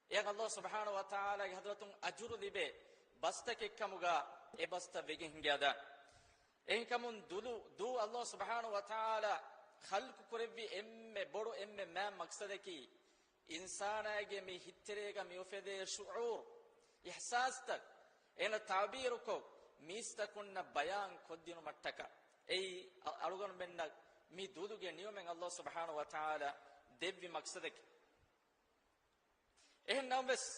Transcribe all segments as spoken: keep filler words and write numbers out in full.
އެޔަށް ﷲ ސުބްޙާނަހޫ ވަތަޢާލާގެ ޙަޟްރަތުން އަޖުރު ލިބޭ ބަސްތަކެއްކަމުގަ އެ ބަސްތައް ވެގެން ހިނގައިދާނެ. އެހެންކަމުން ދުލު، ދޫ ﷲ ސުބްޙާނަހޫ ވަތަޢާލާ ޚަލްޤު ކުރެއްވި އެންމެ ބޮޑު އެންމެ މާތް މަޤްޞަދަކީ، އިންސާނާގެ މި ހިތްތެރޭގަ މި އުފެދޭ ޝުޢޫރު، އިޙްސާސްތައް އޭނަ ތަޢުބީރުކޮށް، މީސްތަކުންނަށް ބަޔާން ކޮށްދިނުމަށްޓަކާ، އެއީ އަ-، އަޅުގަނޑުމެންނަށް މި ދުލުގެ ނިޢުމަތް ﷲ ސުބްޙާނަހޫ ވަތަޢާލާ ދެއްވި މަޤްޞަދަކީ. އެހެން ނަމަވެސް،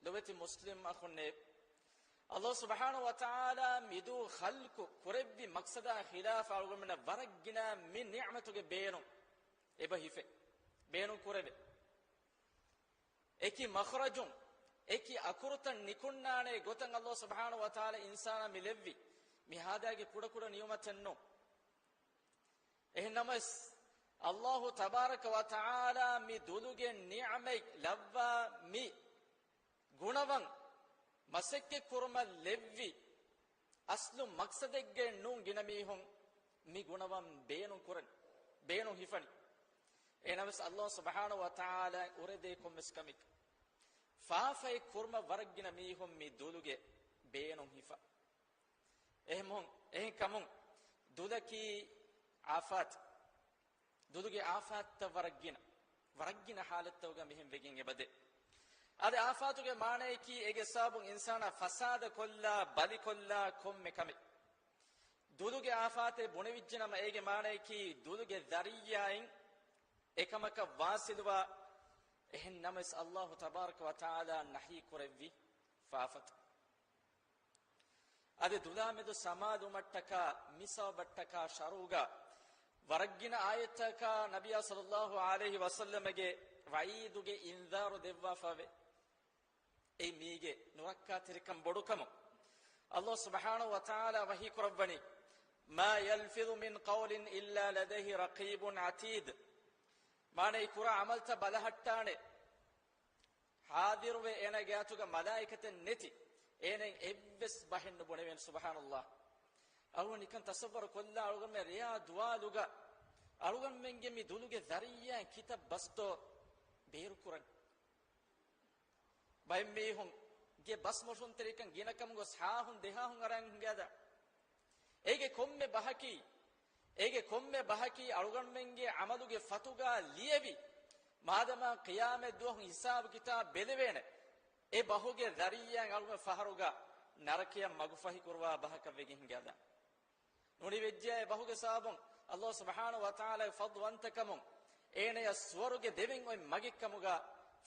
ލޮބެތި މުސްލިމް އަޚުންނޭ، ﷲ ސުބްޙާނަހޫ ވަތަޢާލާ މިދޫ ޚަލްޤު ކުރެއްވި މަޤްޞަދާ ޚިލާފަށް އަޅުގަނޑުމެންނަށް ވަރަށް ގިނަ މި ނިޢުމަތުގެ ބޭނުން އެބަ ހިފޭ، ބޭނުން ކުރެވޭ. އެކި މަޚްރަޖުން، އެކި އަކުރުތައް ނިކުންނާނޭ ގޮތަށް ﷲ ސުބްޙާނަހޫ ވަތަޢާލާ އިންސާނާ މި ލެއްވި މި ހާދައިގެ ކުޑަކުޑަ ނިޢުމަތެއް ނޫން. އެހެން ނަމަވެސް، ﷲ ތަބާރަކަ ވަތަޢާލާ މި ދުލުގެ ނިޢުމަތް ލައްވާ މި ގުނަވަން މަސައްކަތް ކުރުމަށް ލެއްވި އަސްލު މަޤްޞަދެއްގައެއް ނޫން ގިނަ މީހުން މި ގުނަވަން ބޭނުން ކުރަން، ބޭނުން ހިފަނީ. އެހެން ނަމަވެސް، ﷲ ސުބްޙާނަހޫ ވަތަޢާލާ އުރެދޭ ކޮންމެސް ކަމެއް ފާފައެއް ކުރުމަށް ވަރަށް ގިނަ މީހުން މި ދުލުގެ ބޭނުން ހިފާ. އެހެމުން، އެހެން ކަމުން ދުލަކީ އާފާތެއް. ދުލުގެ އާފާތްތައް ވަރަށް ގިނަ، ވަރަށް ގިނަ ޙާލަތްތަކުގަ މިހެން ވެގެން އެބަދޭ. އަދި އާފާތުގެ މާނަޔަކީ އޭގެ ސަބަބުން އިންސާނާ ފަސާދަ ކޮށްލާ، ބަލި ކޮށްލާ ކޮންމެ ކަމެއް. ދުލުގެ އާފާތެއް ބުނެވިއްޖެ ނަމަ، އޭގެ މާނަޔަކީ ދުލުގެ ޒަރިއްޔާއިން އެކަމަކަށް ވާސިލުވާ. އެހެން ނަމަވެސް، ﷲ ތަބާރަކަ ވަތަޢާލާ ނަހީ ކުރެއްވި ފާފަތައް. އަދި ދުލާމެދު ސަމާލުވުމަށްޓަކާ، މި ސަބަބަށްޓަކާ ޝަރުޢުގަ ވަރަށްގިނަ އާޔަތްތަކާ ނަބިއްޔާ ޞައްލައްލާހު ޢަލައިހި ވަސައްލަމަގެ ވަޢީދުގެ އިންޒާރު ދެއްވާފަވޭ. އެއީ މީގެ ނުރައްކާތެރިކަން ބޮޑުކަމުން. ﷲ ސުބްޙާނަހޫ ވަތަޢާލާ ވަޙީ ކުރައްވަނީ، "ما يلفظ من قول إلا لديه رقيب عتيد." މާނައީ ކުރާ ޢަމަލްތައް ބަލަހައްޓާނެ. ޙާޟިރުވެ އޭނާގެ އަތުގަ މަލާއިކަތެއް ނެތި، އޭނައަށް އެއްވެސް ބަހެއް ނުބުނެވޭނެ. ސުބްޙާނައްލާހް. އަޅުގަނޑު ނިކަން ތަޞައްވަރު ކޮށްލާ، އަޅުގަނޑުމެން ރެޔާ ދުވާލުގަ އަޅުގަނޑުމެންގެ މި ދުލުގެ ޒަރިއްޔާ ކިތައް ބަސްތޯ ބޭރުކުރަން. ބައެއް މީހުންގެ ބަސް މޮށުންތެރިކަން ގިނަކަމުގަ ހާހުން ދެހާހުން އަރާން ހިނގާދާ. އޭގެ ކޮންމެ ބަހަކީ، އޭގެ ކޮންމެ ބަހަކީ އަޅުގަނޑުމެންގެ ޢަމަލުގެ ފަތުގަ ލިޔެވި، މާދަމާ ޤިޔާމަތް ދުވަހު ހިސާބު ކިތާބު ބެލެވޭނެ، އެ ބަހުގެ ޒަރިއްޔާ އަޅުގަނޑު ފަހަރުގަ ނަރަކަޔަށް މަގުފަހި ކުރުވާ ބަހަކަށް ވެގެން ހިނގާދާ. ނޫނީ ވެއްޖެ އެ ބަހުގެ ސަބަބުން ﷲ ސުބްޙާނަހޫ ވަތަޢާލާގެ ފަޟްލުވަންތަކަމުން އޭނަޔަށް ސުވަރުގެ ދެވެން އޮތް މަގެއްކަމުގަ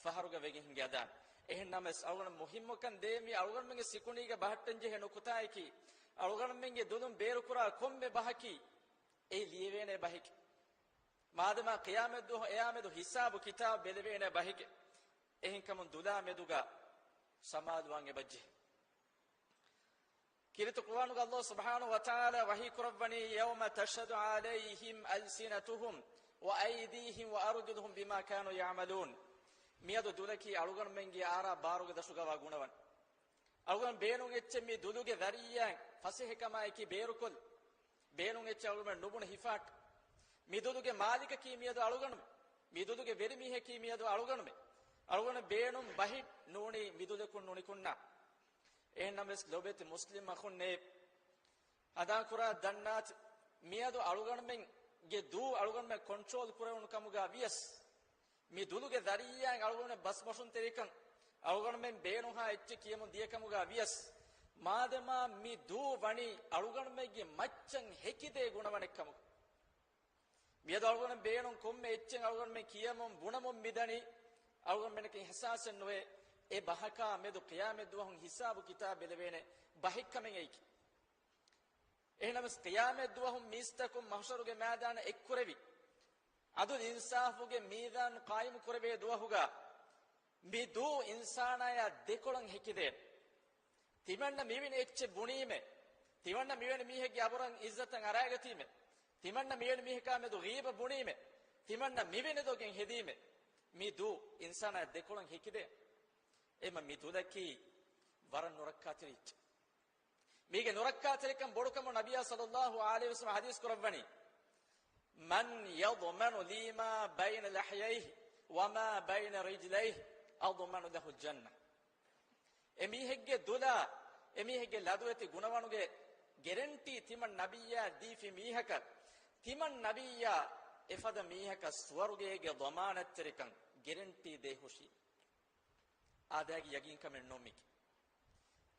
ފަހަރުގަ ވެގެން ހިނގާދާނެ. އެހެން ނަމަވެސް، އަޅުގަނޑު މުހިއްމުކަން ދޭންވީ އަޅުގަނޑުމެންގެ ސިކުނޑީގަ ބަހައްޓަންޖެހޭ ނުކުތާއަކީ، އަޅުގަނޑުމެންގެ ދުލުން ބޭރުކުރާ ކޮންމެ ބަހަކީ އެ ލިޔެވޭނެ ބަހެކޭ. މާދަމާ ޤިޔާމަތްދުވަހު އެޔާމެދު ހިސާބު ކިތާބު ބެލެވޭނެ ބަހެކޭ. އެހެންކަމުން ދުލާ މެދުގަ ސަމާލުވާން އެބަޖެހޭ. ކީރިތި ޤުރުއާނުގަ ﷲ ސުބްޙާނަހޫ ވަތަޢާލާ ވަޙީ ކުރައްވަނީ، "يوم تشهد عليهم ألسنتهم وأيديهم وأرجلهم بما كانوا يعملون." މިއަދު ދުލަކީ އަޅުގަނޑުމެންގެ އާރާ ބާރުގެ ދަށުގަވާ ގުނަވަން. އަޅުގަނޑު ބޭނުން އެއްޗެއް މި ދުލުގެ ޒަރިއްޔާ ފަސޭހަކަމާއެކީ ބޭރުކޮށް، ބޭނުން އެއްޗެއް އަޅުގަނޑު ނުބުނެ ހިފާޓް. މި ދުލުގެ މާލިކަކީ މިއަދު އަޅުގަނޑުމެ. މި ދުލުގެ ވެރިމީހަކީ މިއަދު އަޅުގަނޑުމެ. އަޅުގަނޑު ބޭނުން ބަހެއް ނޫނީ މި ދުލަކުން ނުނިކުންނާ. އެހެންނަމަވެސް ލޮބެތި މުސްލިމް އަޚުންނޭ، ހަނދާންކުރާ ދަންނާތި، މިއަދު އަޅުގަނޑުމެންގެ ދޫ އަޅުގަނޑުމެން ކޮންޓްރޯލް ކުރެވުނު ކަމުގަ ވިޔަސް، މި ދުލުގެ ޒަރިއްޔާއިން އަޅުގަނޑުމެން ބަސް މޮށުންތެރިކަން، އަޅުގަނޑުމެން ބޭނުންހާ އެއްޗެއް ކިޔަމުން ދިޔަކަމުގަ ވިޔަސް، މާދަމާ މި ދޫ ވަނީ އަޅުގަނޑުމެންގެ މައްޗަށް ހެކިދޭ ގުނަވަނެއްކަމުގަ، މިއަދު އަޅުގަނޑު ބޭނުން ކޮންމެ އެއްޗެއް އަޅުގަނޑުމެން ކިޔަމުން ބުނަމުން މިދަނީ، އަޅުގަނޑުމެންނަކަށް އިޙްސާސެއް ނުވޭ، އެ ބަހަކާ މެދު ޤިޔާމަތްދުވަހުން ހިސާބު ކިތާބު ބެލެވޭނެ ބަހެއްކަމެއް އެއީކީ. އެހެންނަމަވެސް، ޤިޔާމަތްދުވަހު މީސްތަކުން މަޙްޝަރުގެ މައިދާނަށް އެއްކުރެވި، ޢަދުލު އިންސާފުގެ މީޒާން ޤާއިމު ކުރެވޭ ދުވަހުގަ، މި ދޫ އިންސާނާޔާ ދެކޮޅަށް ހެކިދޭނެ. ތިމަންނަ މިވެނި އެއްޗެއް ބުނީމޭ، ތިމަންނަ މިވެނި މީހެއްގެ އަބުރަށް އިއްޒަތަށް އަރާގަތީމޭ، ތިމަންނަ މިވެނި މީހަކާ މެދު ޣީބަ ބުނީމޭ، ތިމަންނަ މިވެނި ދޮގެއް ހެދީމޭ، މި ދޫ އިންސާނާ ދެކޮޅަށް ހެކިދޭނެ. އެމަ މި ދުލަކީ ވަރަށް ނުރައްކާތެރި އެއްޗެއް. މީގެ ނުރައްކާތެރިކަން ބޮޑުކަމުން ނަބިއްޔާ ޞައްލައްލާހު ޢަލައިހި ވަސައްލަމަ ޙަދީޘް ކުރައްވަނީ، "من يضمن لي ما بين لحييه؟" وما بين رجليه أضمن له الجنة. އެ މީހެއްގެ ދުލާ، އެ މީހެއްގެ ލަދުވެތި ގުނަވަނުގެ ގެރެންޓީ ތިމަން ނަބިއްޔާ ދީފި މީހަކަށް، ތިމަން ނަބިއްޔާ އެފަދަ މީހަކަށް ސުވަރުގޭގެ ޟަމާނަތްތެރިކަން ގެރެންޓީ ދޭ ހުށީ. އާދައިގެ ޔަގީންކަމެއް ނޫން މީކީ.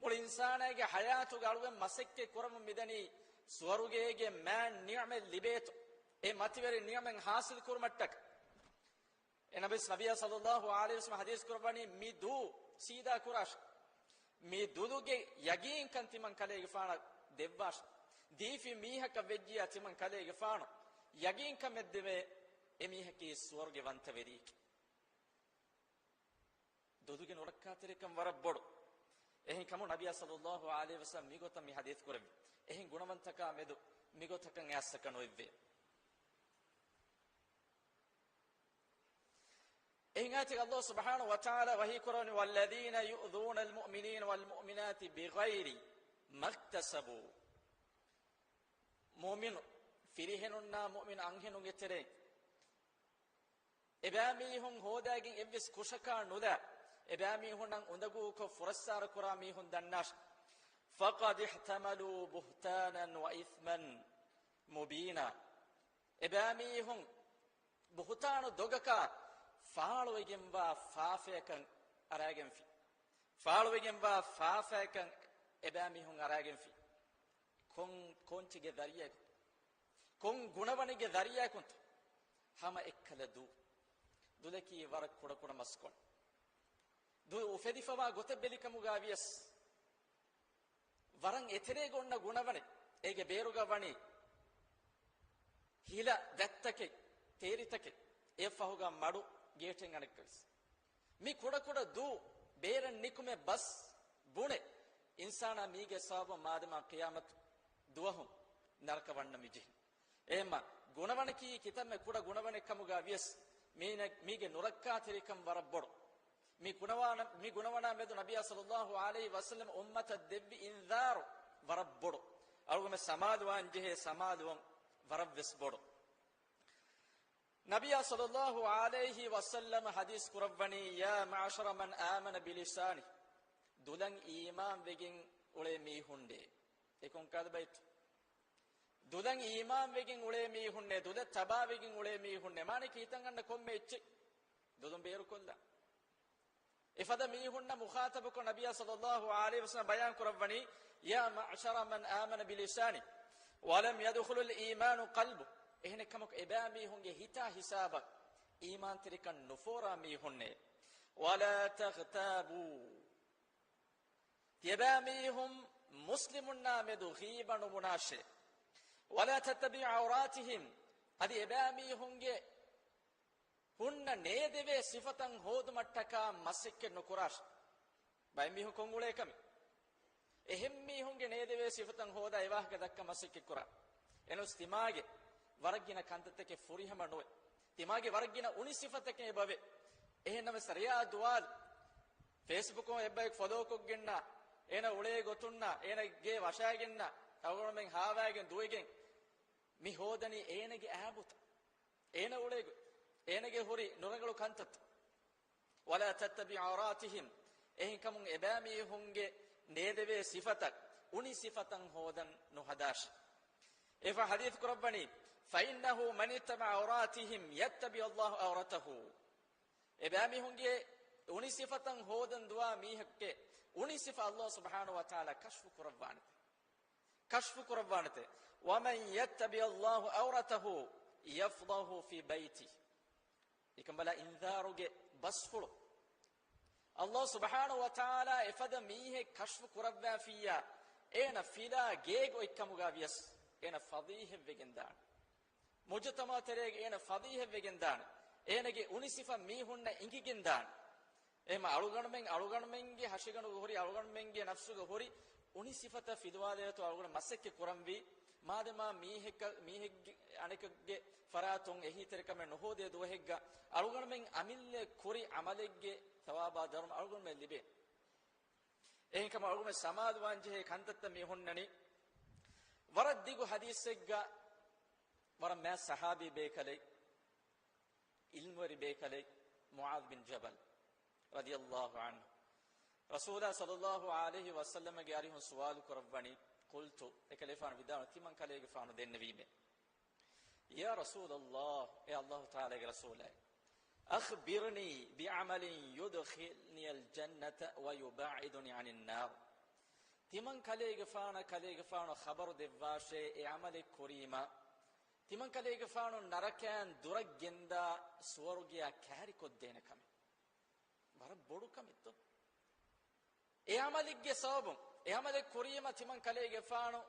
މުޅި އިންސާނާގެ ޙަޔާތުގަ އަޅުގަނޑު މަސައްކަތް ކުރަމުން މިދަނީ ސުވަރުގޭގެ މާތް ނިޢުމަތް ލިބޭތޯ، އެ މަތިވެރި ނިޢުމަތް ޙާޞިލް ކުރުމަށްޓަކަ. އެނަމަވެސް ނަބިއްޔާ ޞައްލައްލާހު ޢަލައިހި ވަސައްލަމަ ޙަދީޘް ކުރައްވަނީ މި ދޫ ސީދާ ކުރާށި. މި ދުލުގެ ޔަގީންކަން ތިމަން ކަލޭގެފާނަށް ދެއްވާށި. ދީފި މީހަކަށް ވެއްޖިޔާ ތިމަން ކަލޭގެފާނު ޔަގީންކަމެއް ދެވޭ، އެ މީހަކީ ސުވަރުގެ ވަންތަވެރިއެކޭ. ދުލުގެ ނުރައްކާތެރިކަން ވަރަށް ބޮޑު. އެހެންކަމުން ނަބިއްޔާ ޞައްލައްލާހު ޢަލައިހި ވަސައްލަމަ މިގޮތަށް މި ޙަދީޘް ކުރެއްވި. އެހެން ގުނަވަންތަކާ މެދު މިގޮތަކަށް އައިސްތަކަށް ނުއެއްވޭ. އެހެން އާޔަތެއް ﷲ ސުބްޙާނަހޫ ވަތަޢާލާ ވަޙީ ކުރައްވަނީ، والذين يؤذون المؤمنين والمؤمنات بغير ما اكتسبوا. މުއުމިނު ފިރިހެނުންނާ މުއުމިނު އަންހެނުންގެ ތެރެއިން އެބައިމީހުން ހޯދައިގެން އެއްވެސް ކުށަކާ ނުލާ، އެބައިމީހުންނަށް އުނދަގޫކޮށް ފުރައްސާރަ ކުރާ މީހުން ދަންނާށި. فقد احتملوا بهتانا وإثما مبينا. އެބައިމީހުން ބުހުތާނު ދޮގަކާ ފާޅުވެގެންވާ ފާފަޔަކަށް އަރާގެންފި. ފާޅުވެގެންވާ ފާފަޔަކަށް އެބައިމީހުން އަރާގެންފި. ކޮން، ކޮންޗެއްގެ ޒަރީޢައަކުން؟ ކޮން ގުނަވަނެއްގެ ޒަރީޢައަކުންތޯ؟ ހަމަ އެއްކަލަ ދޫ. ދުލަކީ ވަރަށް ކުޑަކުޑަ މަސްކޮޅެއް. ދުލު އުފެދިފަވާ ގޮތެއް ބެލިކަމުގަ ވިޔަސް، ވަރަށް އެތެރޭގަ އޮންނަ ގުނަވަނެއް. އޭގެ ބޭރުގަ ވަނީ ހިލަ ދަތްތަކެއް، ތޭރިތަކެއް، އެއަށްފަހުގަ މަޑު ގޭޓެއް އަނެއްކަވެސް. މި ކުޑަކުޑަ ދޫ ބޭރަށް ނިކުމެ ބަސް ބުނެ، އިންސާނާ މީގެ ސަބަބުން މާދަމާ ޤިޔާމަތު ދުވަހު ނަރަކަ ވަންނަ މި ޖެހި. އެހެންމަ ގުނަވަނަކީ ކިތަންމެ ކުޑަ ގުނަވަނެއް ކަމުގަ ވިޔަސް، މީނަ-، މީގެ ނުރައްކާތެރިކަން ވަރަށް ބޮޑު. މި ގުނަވާނަ-، މި ގުނަވަނާ މެދު ނަބިއްޔާ ޞައްލައްލާހު ޢަލައިހި ވަސައްލަމަ އުއްމަތަށް ދެއްވި އިންޒާރު ވަރަށް ބޮޑު. އަޅުގަނޑުމެން ސަމާލުވާން ޖެހޭ ސަމާލުވުން ވަރަށްވެސް ބޮޑު. ނަބިއްޔާ ޞައްލައްލާހު ޢަލައިހި ވަސައްލަމަ ޙަދީޘް ކުރައްވަނީ، يا معشر من آمن بلسانه، ދުލަށް އީމާން ވެގެން އުޅޭ މީހުންނޭ. އެ ކޮންކަހަލަ ބައިތު؟ ދުލަށް އީމާން ވެގެން އުޅޭ މީހުންނޭ، ދުލަށް ތަބާވެގެން އުޅޭ މީހުންނޭ. މާނައަކީ ހިތަށް އަންނަ ކޮންމެ އެއްޗެއް ދުލުން ބޭރުކޮށްލާ. އެފަދަ މީހުންނަށް މުޚާޠަބުކޮށް ނަބިއްޔާ ޞައްލައްލާހު ޢަލައިހި ވަސައްލަމަ ބަޔާން ކުރައްވަނީ، يا معشر من آمن بلسانه ولم يدخل الإيمان قلبه. އެހެނެއްކަމަކު އެބައިމީހުންގެ ހިތާ ހިސާބަށް އީމާންތެރިކަން ނުފޯރާ މީހުންނޭ. ولا تغتابوا. ތިޔަބައިމީހުން މުސްލިމުންނާ މެދު ޣީބަ ނުބުނާށޭ. ولا تتبعوا عوراتهم. އަދި އެބައިމީހުންގެ ހުންނަ ނޭދެވޭ ސިފަތައް ހޯދުމަށްޓަކާ މަސައްކަތް ނުކުރާށޭ. ބައެއް މީހުން ކޮށް އުޅޭ ކަމެއް. އެހެން މީހުންގެ ނޭދެވޭ ސިފަތައް ހޯދާ އެވާހަކަ ދައްކަން މަސައްކަތް ކުރާ. އެނޫން ތިމާގެ ވަރަށް ގިނަ ކަންތައްތަކެއް ފުރިހަމަ ނުވޭ. ތިމާގެ ވަރަށް ގިނަ އުނި ސިފަތަކެއް އެބަވޭ. އެހެންނަމަވެސް ރެޔާ ދުވާލު ފޭސްބުކުން އެއްބަޔަކު ފޮލޯ ކޮށްގެންނާ، އޭނަ އުޅޭ ގޮތުންނާ، އޭނަ ގޭ ވަށާގެންނާ، އަޅުގަނޑުމެން ހާވާގެން ދުވެގެން މި ހޯދަނީ އޭނަގެ އާބުތައް. އޭނަ އުޅޭ ގޮތް، އޭނަގެ ހުރި ނުރަނގަޅު ކަންތައްތައް. ولا تتبعوا عوراتهم. އެހެންކަމުން އެބައިމީހުންގެ ނޭދެވޭ ސިފަތައް، އުނި ސިފަތައް ހޯދަން ނުހަދާށޭ. އެފަ ޙަދީޘް ކުރައްވަނީ، فإنه من اتبع عوراتهم يتبع الله عورته. އެބައިމީހުންގެ އުނި ސިފަތައް ހޯދަން ދުވާ މީހެއްގެ އުނި ސިފަ ﷲ ސުބްޙާނަހޫ ވަތަޢާލާ ކަޝްފު ކުރައްވާނެތެ. ކަޝްފު ކުރައްވާނެތެ. ومن يتبع الله عورته يفضحه في بيته. އެކަނބަލާ އިންޒާރުގެ ބަސްފުޅު. ﷲ ސުބްޙާނަހޫ ވަތަޢާލާ އެފަދަ މީހެއް ކަޝްފު ކުރައްވާފިއްޔާ، އޭނަ ފިލާ ގޭގަ އޮތްކަމުގަ ވިޔަސް އޭނަ ފަޟީޙަތްވެގެން ދާނެ. މުޖުތަމަޢު ތެރޭގަ އޭނަ ފަޟީޙަތްވެގެން ދާނެ. އޭނަގެ އުނި ސިފަ މީހުންނަށް އިނގިގެން ދާނެ. އެހެންމަ އަޅުގަނޑުމެން، އަޅުގަނޑުމެންގެ ހަށިގަނޑުގަ ހުރި، އަޅުގަނޑުމެންގެ ނަފްސުގަ ހުރި އުނި ސިފަތައް ފިލުވާލެވޭތޯ އަޅުގަނޑު މަސައްކަތް ކުރަންވީ. މާދަމާ މީހެއްކަ-، މީހެއްގެ އަނެކެއްގެ ފަރާތުން އެހީތެރިކަމެއް ނުހޯދޭ ދުވަހެއްގަ އަޅުގަނޑުމެން އަމިއްލަ ކުރި ޢަމަލެއްގެ ޘަވާބާ ދަރުމަ އަޅުގަނޑުމެން ލިބޭ. އެހެންކަމުން އަޅުގަނޑު ސަމާލުވާންޖެހޭ ކަންތައްތައް މި ހުންނަނީ، ވަރަށް ދިގު ޙަދީޘެއްގަ ވަރަށް މާތް ޞަޙާބީ ބޭކަލެއް، ޢިލްމުވެރި ބޭކަލެއް، މުޢާޛު ބިން ޖަބަލް ރަޟިޔަﷲ ޢަންހު ރަސޫލާ ޞައްލަﷲ ޢަލައިހި ވަސައްލަމަގެ އަރިހުން ސުވާލު ކުރައްވަނީ، ޤުލްތު، އެކަލޭގެފާނު ވިދާޅު، ތިމަން ކަލޭގެފާނު ދެންނެވީމޭ. يا رسول الله، އޭ ﷲ ތަޢާލާގެ ރަސޫލާއޭ، أخبرني بعمل يدخلني الجنة ويباعدني عن النار. ތިމަން ކަލޭގެފާނަށް ކަލޭގެފާނު ޚަބަރު ދެއްވާށޭ، އެ ޢަމަލެއް ކުރީމަ، ތިމަން ކަލޭގެފާނު ނަރަކައިން ދުރަށް ގެންދާ ސުވަރުގެއާ ކައިރިކޮށްދޭނެ ކަމެއް. ވަރަށް ބޮޑު ކަމެއްތޯ؟ އެ ޢަމަލެއްގެ ސަބަބުން، އެ ޢަމަލެއް ކުރީމަ ތިމަން ކަލޭގެފާނު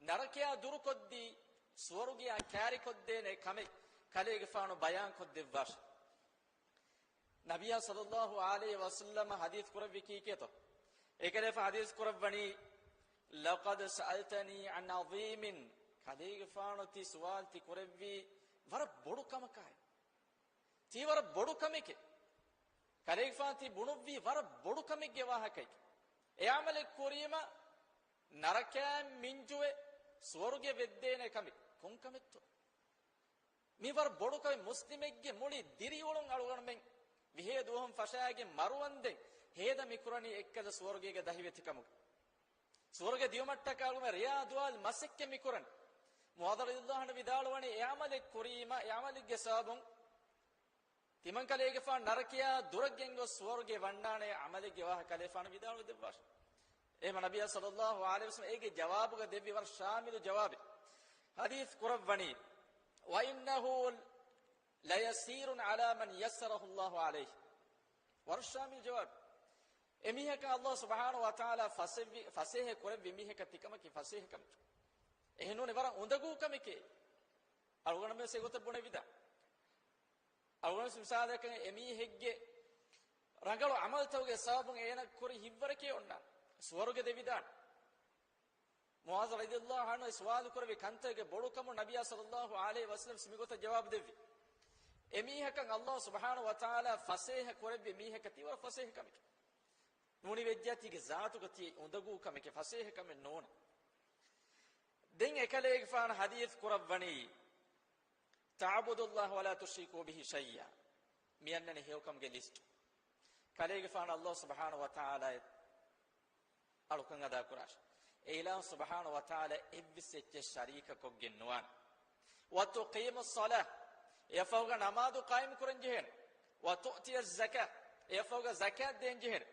ނަރަކަޔާ ދުރުކޮށްދީ، ސުވަރުގެއާ ކައިރިކޮށްދޭނެ ކަމެއް ކަލޭގެފާނު ބަޔާންކޮށްދެއްވާށޭ. ނަބިއްޔާ ޞައްލަﷲ ޢަލައިހި ވަސައްލަމަ ޙަދީޘް ކުރެއްވީ ކީކޭތޯ؟ އެކަލޭގެފާނު ޙަދީޘް ކުރައްވަނީ، لقد سألتني عن عظيم، ކަލޭގެފާނު ތި ސުވާލު ތި ކުރެއްވީ ވަރަށް ބޮޑު ކަމަކާއި. ތީ ވަރަށް ބޮޑު ކަމެކޭ. ކަލޭގެފާނު ތި ބުނުއްވީ ވަރަށް ބޮޑު ކަމެއްގެ ވާހަކައެކޭ. އެ ޢަމަލެއް ކުރީމަ ނަރަކައިން މިންޖުވެ ސުވަރުގެ ވެއްދޭނެ ކަމެއް ކޮން ކަމެއްތޯ؟ މީ ވަރަށް ބޮޑު ކަމެއް. މުސްލިމެއްގެ މުޅި ދިރިއުޅުން އަޅުގަނޑުމެން ވިހޭ ދުވަހުން ފަށާގެން މަރުވަންދެން ހޭދަ މިކުރަނީ އެއްކަލަ ސުވަރުގޭގެ ދަހިވެތިކަމުގަ. ސުވަރުގެ ދިޔުމަށްޓަކާ އަޅުގަނޑުމެން ރެޔާ ދުވާލު މަސައްކަތް މިކުރަން. މުޢާޛު ރަޟިޔަﷲ ޢަންހު ވިދާޅުވަނީ އެ ޢަމަލެއް ކުރީމަ، އެ ޢަމަލެއްގެ ސަބަބުން ތިމަން ކަލޭގެފާނު ނަރަކަޔާ ދުރަށް ގެންގޮސް ސުވަރުގެ ވަންނާނެ ޢަމަލެއްގެ ވާހަކަ ކަލޭގެފާނު ވިދާޅުވެ ދެއްވާށޭ. އެހެންމަ ނަބިއްޔާ ޞައްލަﷲ ޢަލައިހި ވަސައްލަމަ އޭގެ ޖަވާބުގަ ދެއްވި ވަރަށް ޝާމިލު ޖަވާބެއް. ޙަދީޘް ކުރައްވަނީ، وإنه ليسير على من يسره الله عليه. ވަރަށް ޝާމިލު ޖަވާބެއް. އެމީހަކަށް ﷲ ސުބްޙާނަހޫ ވަތަޢާލާ ފަސޭހަ، ފަސޭހަ ކުރެއްވި މީހަކަށް ތިކަމަކީ ފަސޭހަ ކަމެއް. އެހެންނޫނީ ވަރަށް އުނދަގޫ ކަމެކޭ. އަޅުގަނޑުމެން އެގޮތަށް ބުނެވިދާނެ. އަޅުގަނޑު މިސާލަކަށް އެމީހެއްގެ ރަނގަޅު ޢަމަލުތަކުގެ ސަބަބުން އޭނަ ކުރި ހިތްވަރެކޭ އޮންނާނެ ސުވަރުގެ ދެވިދާނެ. މުޢާޛު ރަޟިޔަﷲ ޢަންހު ސުވާލު ކުރެއްވި ކަންތަކުގެ ބޮޑުކަމުން ނަބިއްޔާ ޞައްލަﷲ ޢަލައިހި ވަސައްލަމަ މިގޮތަށް ޖަވާބު ދެއްވި. އެމީހަކަށް ﷲ ސުބްޙާނަހޫ ވަތަޢާލާ ފަސޭހަ ކުރެއްވި މީހަކަށް ތީ ވަރަށް ފަސޭހަ ކަމެކޭ. ނޫނީ ވެއްޖާ ތީގެ ޒާތުގަ ތިޔަ އުނދަގޫ ކަމެކޭ، ފަސޭހަ ކަމެއް ނޫނޭ. ދެން އެކަލޭގެފާނު ޙަދީޘް ކުރައްވަނީ، تعبد الله ولا تشرك به شيئا. މިއަންނަނީ ހެޔޮކަމުގެ ލިސްޓު. ކަލޭގެފާނު ﷲ ސުބްޙާނަހޫ ވަތަޢާލާއަށް އަޅުކަން އަދާކުރާށޭ. އެ އިލާހު ސުބްޙާނަހޫ ވަތަޢާލާ އެއްވެސް އެއްޗެއް ޝަރީކަކޮށްގެން ނުވާނެ. وتقيم الصلاة، އެއަށްފަހުގަ ނަމާދު ޤާއިމު ކުރަން ޖެހޭނެ. وتؤتي الزكاة، އެއަށްފަހުގަ ޒަކާތް ދޭން ޖެހޭނެ.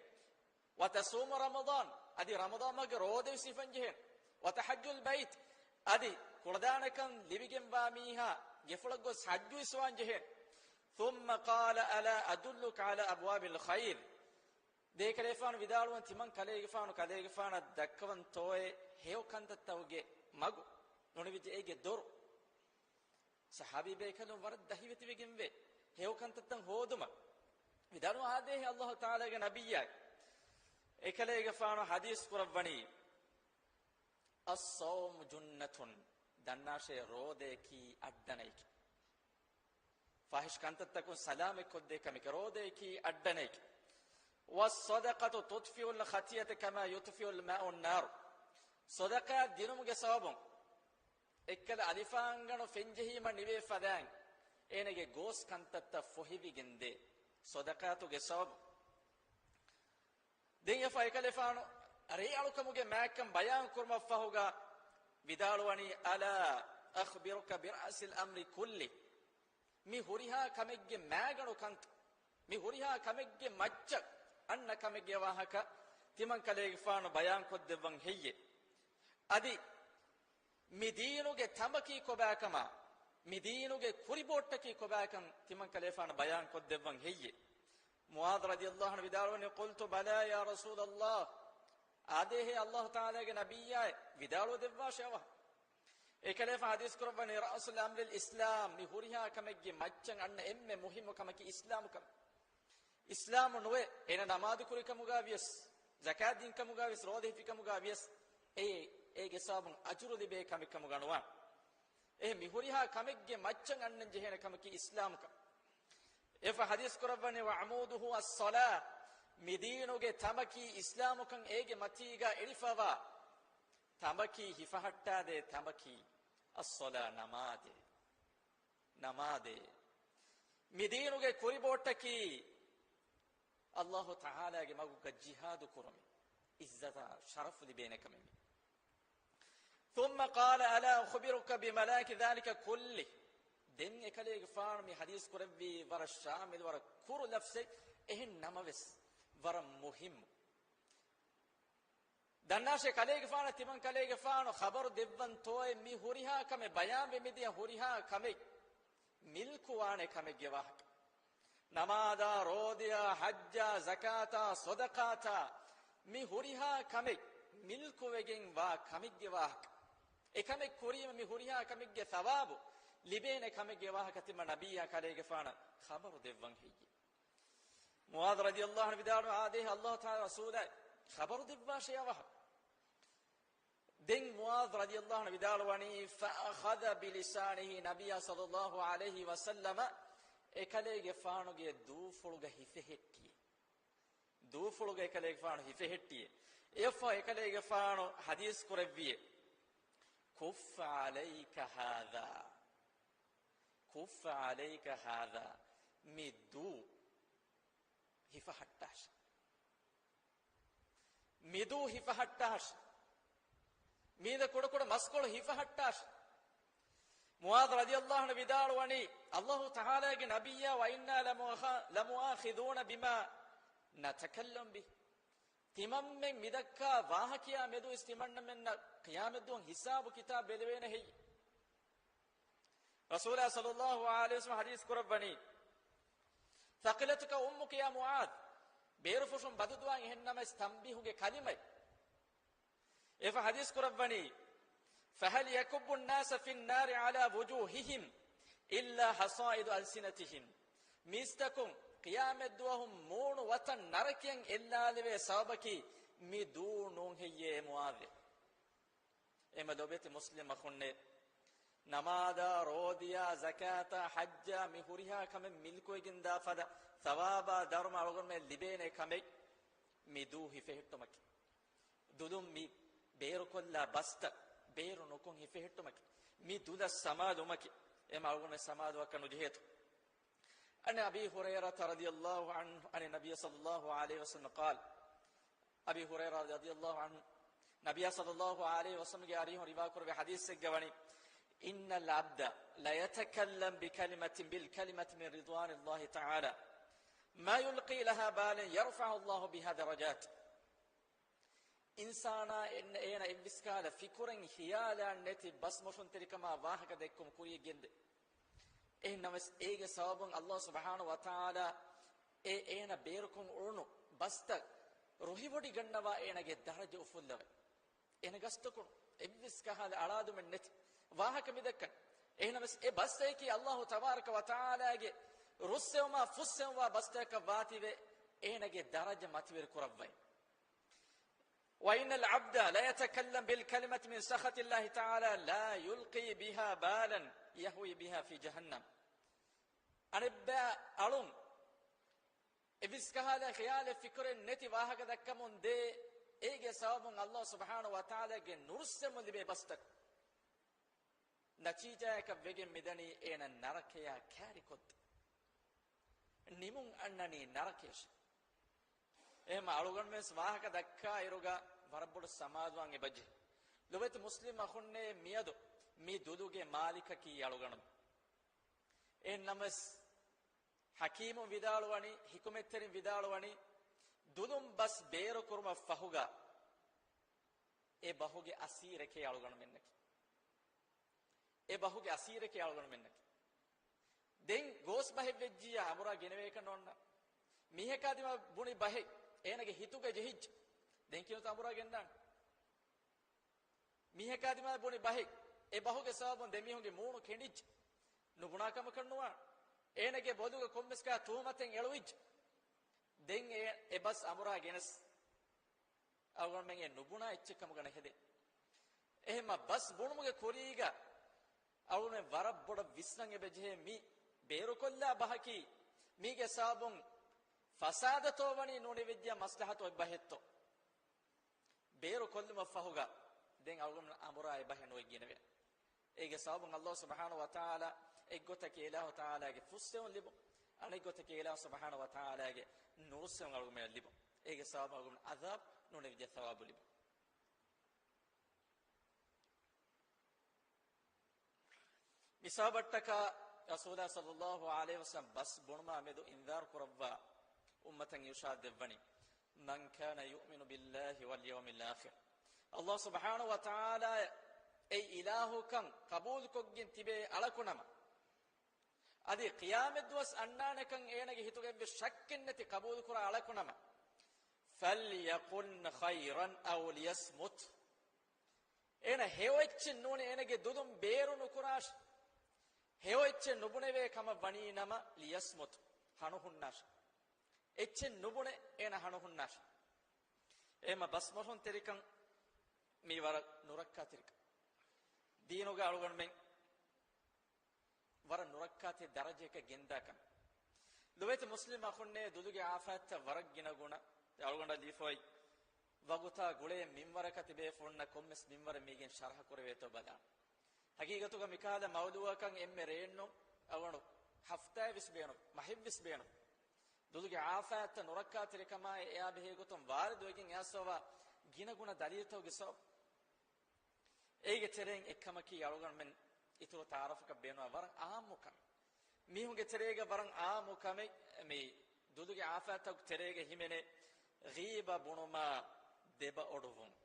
وتصوم رمضان، އަދި ރަމަޟާން މަހުގެ ރޯދަވެސް ހިފަން ޖެހޭނެ. وتحج البيت، އަދި ކުޅަދާނަކަން ލިބިގެންވާ މީހާ ގެފުޅަށް ގޮސް ޙައްޖުވެސް ވާން ޖެހޭނެ. ثم قال، ألا أدلك على أبواب الخير؟ ދެން އެކަލޭގެފާނު ވިދާޅުވަން، ތިމަން ކަލޭގެފާނު، ކަލޭގެފާނަށް ދައްކަވަންތޯއޭ ހެޔޮ ކަންތައްތަކުގެ މަގު؟ ނޫނީ ވެއްޖެ އޭގެ ދޮރު. ޞަޙާބީ ބޭކަލުން ވަރަށް ދަހިވެތިވެގެންވޭ ހެޔޮ ކަންތައްތައް ހޯދުމަށް. ވިދާޅުވާ އާދޭހޭ ﷲ ތަޢާލާގެ ނަބިއްޔާ. އެކަލޭގެފާނު ޙަދީޘް ކުރައްވަނީ، الصوم جنة، ދަންނާށޭ ރޯދައަކީ އައްޑަނައެކޭ. ފާޙިޝް ކަންތައްތަކުން ސަލާމަތް ކޮށްދޭ ކަމެކޭ، ރޯދައަކީ އައްޑަނައެކޭ. والصدقة تطفئ الخطيئة كما يطفئ الماء النار. ޞަދަޤާތް ދިނުމުގެ ސަބަބުން އެއްކަލަ އަލިފާންގަނޑު ފެންޖެހީމަ ނިވޭ ފަދައިން އޭނަގެ ގޯސް ކަންތައްތައް ފޮހެވިގެންދޭ ޞަދަޤާތުގެ ސަބަބުން. ދެން އެފަ އެކަލޭފާނު ރޭއަޅުކަމުގެ މާތްކަން ބަޔާން ކުރުމަށްފަހުގަ ވިދާޅުވަނީ، ألا أخبرك برأس الأمر كله؟ މި ހުރިހާ ކަމެއްގެ މާގަނޑު ކަންތައް، މި ހުރިހާ ކަމެއްގެ މައްޗަށް އަންނަ ކަމެއްގެ ވާހަކަ ތިމަން ކަލޭގެފާނު ބަޔާންކޮށްދެއްވަން ހެއްޔޭ؟ އަދި މި ދީނުގެ ތަނބަކީ ކޮބާކަމާ، މި ދީނުގެ ކުރިބޯއްޓަކީ ކޮބާކަން ތިމަން ކަލޭފާނު ބަޔާންކޮށްދެއްވަން ހެއްޔޭ؟ މުޢާޛު ރަޟިޔަﷲ ޢަންހު ވިދާޅުވަނީ، قلت بلى يا رسول الله، އާދޭހޭ ﷲ ތަޢާލާގެ ނަބިއްޔާއޭ، ވިދާޅުވެ ދެއްވާށޭ އަވަހަށް. އެކަލޭފާނު ޙަދީޘް ކުރައްވަނީ، رأس الأمر الإسلام، މި ހުރިހާ ކަމެއްގެ މައްޗަށް އަންނަ އެންމެ މުހިއްމު ކަމަކީ އިސްލާމު ކަމެއް. އިސްލާމު ނުވެ، އޭނަ ނަމާދު ކުރި ކަމުގަ ވިޔަސް، ޒަކާތް ދިން ކަމުގަ ވިޔަސް، ރޯދަ ހިފި ކަމުގަ ވިޔަސް، އެ، އޭގެ ސަބަބުން އަޖުރު ލިބޭ ކަމެއް ކަމުގަ ނުވާނެ. އެހެން މި ހުރިހާ ކަމެއްގެ މައްޗަށް އަންނަން ޖެހޭނެ ކަމަކީ އިސްލާމު ކަން. އެފަ ޙަދީޘް ކުރައްވަނީ، وعموده الصلاة، މި ދީނުގެ ތަނބަކީ އިސްލާމު ކަން، އޭގެ މަތީގަ އެޅިފަވާ ތަނބަކީ، ހިފަހައްޓާދޭ ތަނބަކީ، الصلاة، ނަމާދޭ. ނަމާދޭ. މި ދީނުގެ ކުރިބޯޓަކީ ﷲ ތަޢާލާގެ މަގުގަ ޖިހާދު ކުރުމެއް، ޢިއްޒަތާ ޝަރަފު ލިބޭނެ ކަމެއް. ثم قال: ألا أخبرك بملاك ذلك كله؟ ދެން އެކަލޭގެފާނު މި ޙަދީޘް ކުރެއްވީ ވަރަށް ޝާމިލު، ވަރަށް ކުރު ލަފްޒެއް. އެހެން ނަމަވެސް ވަރަށް މުހިއްމު. ދަންނާށޭ، ކަލޭގެފާނަށް ތިމަން ކަލޭގެފާނު ޚަބަރު ދެއްވަންތޯއޭ މި ހުރިހާ ކަމެއް، ބަޔާންވެ މިދިޔަ ހުރިހާ ކަމެއް މިލްކުވާނެ ކަމެއްގެ ވާހަކަ. ނަމާދާ، ރޯދަޔާ، ޙައްޖާ، ޒަކާތާ، ޞަދަޤާތާ، މި ހުރިހާ ކަމެއް މިލްކުވެގެން ވާ ކަމެއްގެ ވާހަކަ. އެކަމެއް ކުރީމަ މި ހުރިހާ ކަމެއްގެ ޘަވާބު ލިބޭނެ ކަމެއްގެ ވާހަކަ ތިމަން ނަބިއްޔާ ކަލޭގެފާނަށް ޚަބަރު ދެއްވަން ހެއްޔޭ؟ މުޢާޛު ރަޟިޔަﷲ ޢަންހު ވިދާޅުވާ، އާދޭހޭ، ﷲ ތަޢާލާ ރަސޫލާ ޚަބަރު ދެއްވާށޭ އަވަހަށް. ދެން މުޢާޛު ރަޟިޔަﷲ ޢަންހު ވިދާޅުވަނީ، فأخذ بلسانه، ނަބިއްޔާ ޞައްލަﷲ ޢަލައިހި ވަސައްލަމަ އެކަލޭގެފާނުގެ ދޫފުޅުގަ ހިފެހެއްޓި. ދޫފުޅުގަ އެކަލޭގެފާނު ހިފެހެއްޓި. އެއަށްފަހު އެކަލޭގެފާނު ޙަދީޘް ކުރެއްވިއޭ، كف عليك هذا، كف عليك هذا، މި ދޫ ހިފަހައްޓާށޭ. މި ދޫ ހިފަހައްޓާށޭ. މީދަ ކުޑަކުޑަ މަސްކޮޅު ހިފަހައްޓާށޭ. މުޢާޛު ރަޟިޔަﷲ ޢަންހު ވިދާޅުވަނީ، ﷲ ތަޢާލާގެ ނަބިއްޔާ، وإنا لمؤاخ-، لمؤاخذون بما نتكلم به. ތިމަންމެން މިދައްކާ ވާހަކަޔާ މެދު އިސް ތިމަންނަމެންނަށް ޤިޔާމަތްދުވަހު ހިސާބު ކިތާބު ބެލެވޭނެ ހެއްޔެވެ؟ ރަސޫލާ ޞައްލަﷲ ޢަލައިހި ވަސައްލަމަ ޙަދީޘް ކުރައްވަނީ، ثقلتك أمك يا معاذ، ބޭރުފުށުން ބަދުދުވާ އެހެންނަމަވެސް ތަންބީހުގެ ކަލިމައެއް. އެފަ ޙަދީޘް ކުރައްވަނީ، فهل يكب الناس في النار على وجوههم إلا حصائد ألسنتهم. މީސްތަކުން ޤިޔާމަތްދުވަހު މޫނު ވަތަން ނަރަކަޔަށް އެއްލާލެވޭ ސަބަބަކީ މި ދޫ ނޫން ހެއްޔޭ މުޢާޛޭ؟ އެމަ ލޮބެތި މުސްލިމް އަޚުންނޭ، ނަމާދާ، ރޯދަޔާ، ޒަކާތާ، ޙައްޖާ، މި ހުރިހާ ކަމެއް މިލްކުވެގެންދާ ފަދަ ޘަވާބާ ދަރުމަ އަޅުގަނޑުމެން ލިބޭނެ ކަމެއް މި ދޫ ހިފެހެއްޓުމަކީ. ދުލުން މި ބޭރުކޮށްލާ ބަސްތައް ބޭރު ނުކޮށް ހިފެހެއްޓުމަކީ. މި ދުލަށް ސަމާލުވުމަކީ. އެމަ އަޅުގަނޑުމެން ސަމާލުވާކަށް ނުޖެހޭތޯ؟ عن أبي هريرة رضي الله عنه عن النبي صلى الله عليه وسلم قال، އަބީ ހުރައިރާ ރަޟިޔަﷲ ޢަންހު ނަބިއްޔާ ޞައްލަﷲ ޢަލައިހި ވަސައްލަމްގެ އަރިހުން ރިވާކުރެއްވި ޙަދީޘެއްގަ ވަނީ، إن العبد ليتكلم بكلمة، بالكلمة من رضوان الله تعالى ما يلقي لها بالا يرفعه الله بها درجات. އިންސާނާ އެ-، އޭނަ އެއްވެސް ކަހަލަ ފިކުރެއް ހިޔާލެއް ނެތި ބަސް މޮށުންތެރިކަމާ ވާހަކަ ދެއްކުމު ކުރިޔަށް ގެންދޭ. އެހެންނަމަވެސް އޭގެ ސަބަބުން ﷲ ސުބްޙާނަހޫ ވަތަޢާލާ އެ އޭނަ ބޭރުކޮށް އުޅުނު ބަސްތައް ރުހިވޮޑިގަންނަވާ އޭނަގެ ދަރަޖަ އުފުއްލަވައި. އޭނަ ގަސްތުކުނު އެއްވެސް ކަހަލަ އަޅާދުމެއް ނެތި ވާހަކަ މިދައްކަން. އެހެންނަމަވެސް އެ ބަސްތަކަކީ ﷲ ތަބާރަކަ ވަތަޢާލާގެ ރުއްސެވުމާ ފުއްސެވުމާ ބަސްތަކަކަށް ވާތީވެ އޭނަގެ ދަރަޖަ މަތިވެރި ކުރައްވައި. وإن العبد ليتكلم بالكلمة من سخط الله تعالى لا يلقي بها بالا يهوي بها في جهنم. އަނެއްބައި އަޅުން އެއްވެސް ކަހަލަ ޚިޔާލެއް ފިކުރެއް ނެތި ވާހަކަ ދައްކަމުން ދޭ، އޭގެ ސަބަބުން ﷲ ސުބްޙާނަހޫ ވަތަޢާލާގެ ނުރުއްސެމުން ލިބޭ ބަސްތައް ނަތީޖާއަކަށް ވެގެން މިދަނީ އޭނަ ނަރަކަޔާ ކާރިކޮށްދޭ. ނިމުން އަންނަނީ ނަރަކަޔަށޭ. އެހެންމަ އަޅުގަނޑުމެންވެސް ވާހަކަ ދައްކާ އިރުގަ ވަރަށް ބޮޑު ސަމާލުވާން އެބަޖެހޭ. ލޮބެތި މުސްލިމް އަޚުންނޭ، މިއަދު މި ދުލުގެ މާލިކަކީ އަޅުގަނޑުމެން. އެހެންނަމަވެސް ޙަކީމުން ވިދާޅުވަނީ، ޙިކުމަތްތެރިން ވިދާޅުވަނީ، ދުލުން ބަސް ބޭރުކުރުމަށް ފަހުގަ އެ ބަހުގެ އަސީރެކޭ އަޅުގަނޑުމެންނަކީ. އެ ބަހުގެ އަސީރެކޭ އަޅުގަނޑުމެންނަކީ. ދެން ގޯސް ބަހެއް ވެއްޖިއްޔާ އަނބުރާ ގެނެވޭކަށް ނޯންނާނެ. މީހަކާ ދިމާ ބުނި ބަހެއް އޭނަގެ ހިތުގަ ޖެހިއްޖެ. ދެން ކިޔުންތަ އަނބުރާ ގެންނާނެ؟ މީހަކާ ދިމާ ބުނި ބަހެއް، އެ ބަހުގެ ސަބަބުން ދެމީހުންގެ މޫނު ކެނޑިއްޖެ. ނުބުނާ ކަމަކަށް ނުވާނެ. އޭނަގެ ބޮލުގަ ކޮންމެސް ކަހަލަ ތުހުމަތެއް އެޅުވިއްޖެ. ދެން އެ، އެ ބަސް އަނބުރާ ގެނެސް އަޅުގަނޑުމެން އެ ނުބުނާ އެއްޗެއް ކަމުގަ ނެހެދޭ. އެހެންމަ ބަސް ބުނުމުގެ ކުރީގަ އަޅުގަނޑުމެން ވަރަށް ބޮޑަށް ވިސްނަން އެބަޖެހޭ، މި ބޭރުކޮށްލާ ބަހަކީ މީގެ ސަބަބުން ފަސާދަތޯ ވަނީ ނޫނެވިއްޖެ މަސްލަހަތު އޮތް ބަހެއްތޯ؟ ބޭރު ކޮށްލުމަށް ފަހުގަ ދެން އަޅުގަނޑު އަނބުރާ އެބަހެއް ނުއެއްގެނެވޭ. އޭގެ ސަބަބުން ﷲ ސުބްޙާނަހޫ ވަތަޢާލާ އެއްގޮތަކީ އިލާހު ތަޢާލާގެ ފުއްސެވުން ލިބުން. އަނެއް ގޮތަކީ އިލާހު ސުބްޙާނަހޫ ވަތަޢާލާގެ ނުރުއްސެވުން އަޅުގަނޑުމެންނަށް ލިބުން. އޭގެ ސަބަބުން އަޅުގަނޑު ޢަޛާބު ނުނެވިއްޖެ ޘަވާބު ލިބުން. މިސާބައްޓަކާ ރަސޫލާ ޞައްލައްލާހު ޢަލައިހި ވަސައްލަމް ބަސް ބުނުމާ މެދު އިންޒާރު ކުރައްވާ އުއްމަތަށް އިރުޝާދު ދެއްވަނީ، مَنْ كَانَ يُؤْمِنُ بِاللَّهِ وَالْيَوْمِ الْآخِرِ، ﷲ ސުބްޙާނަހޫ ވަތަޢާލާ އެއީ އިލާހުކަން ޤަބޫލުކޮށްގެން ތިބޭ އަޅަކު ނަމަ، އަދި ޤިޔާމަތްދުވަސް އަންނާނެކަން އޭނަގެ ހިތުގައިވެސް ޝައްކެއްނެތި ޤަބޫލުކުރާ އަޅަކު ނަމަ، فَلْيَقُلْ خَيْرًا أَوْ لِيَصْمُتْ، އޭނަ ހެޔޮއެއްޗެއް ނޫނީ އޭނަގެ ދުލުން ބޭރު ނުކުރާށި. ހެޔޮއެއްޗެއް ނުބުނެވޭ ކަމަށް ވަނީ ނަމަ، لِيَصْمُتْ، ހަނުހުންނާށި. އެއްޗެއް ނުބުނެ އޭނަ ހަނުހުންނާށި. އެހެމަ ބަސްމޮށުންތެރިކަން މީ ވަރަށް ނުރައްކާތެރިކަން. ދީނުގަ އަޅުގަނޑުމެން ވަރަށް ނުރައްކާތެރި ދަރަޖައަކަށް ގެންދާކަން. ލޮބެތި މުސްލިމް އަޚުންނޭ، ދުލުގެ އާފާތްތައް ވަރަށް ގިނަ ގުނަ. އަޅުގަނޑަށް ލީފޮއި ވަގުތާ ގުޅޭ މިންވަރަކަށް ތިބޭފުޅުންނަށް ކޮންމެސް މިންވަރެއް މީގެން ޝަރަޙަ ކުރެވޭތޯ ބަލާން. ހަގީގަތުގަ މިކަހަލަ މައުޟޫޢަކަށް އެންމެ ރޭންނު އަޅުގަނޑު ހަފްތާއެއް ވެސް ބޭނުން، މަހެއް ވެސް ބޭނުން. ދުލުގެ އާފާތްތައް ނުރައްކާތެރިކަމާއި އެއާ ބެހޭ ގޮތުން ވާރިދުވެގެން އައިސްފަވާ ގިނަގުނަ ދަލީލުތަކުގެ ސަބަބު. އޭގެ ތެރެއިން އެއްކަމަކީ އަޅުގަނޑުމެން އިތުރު ތަޢާރަފަކަށް ބޭނުންވާ ވަރަށް އާއްމު ކަމެއް. މީހުންގެ ތެރޭގަ ވަރަށް އާއްމު ކަމެއް މި ދުލުގެ އާފާތްތަކުގެ ތެރޭގަ ހިމެނޭ ޣީބަ ބުނުމާ ދެބައޮޑުވުން.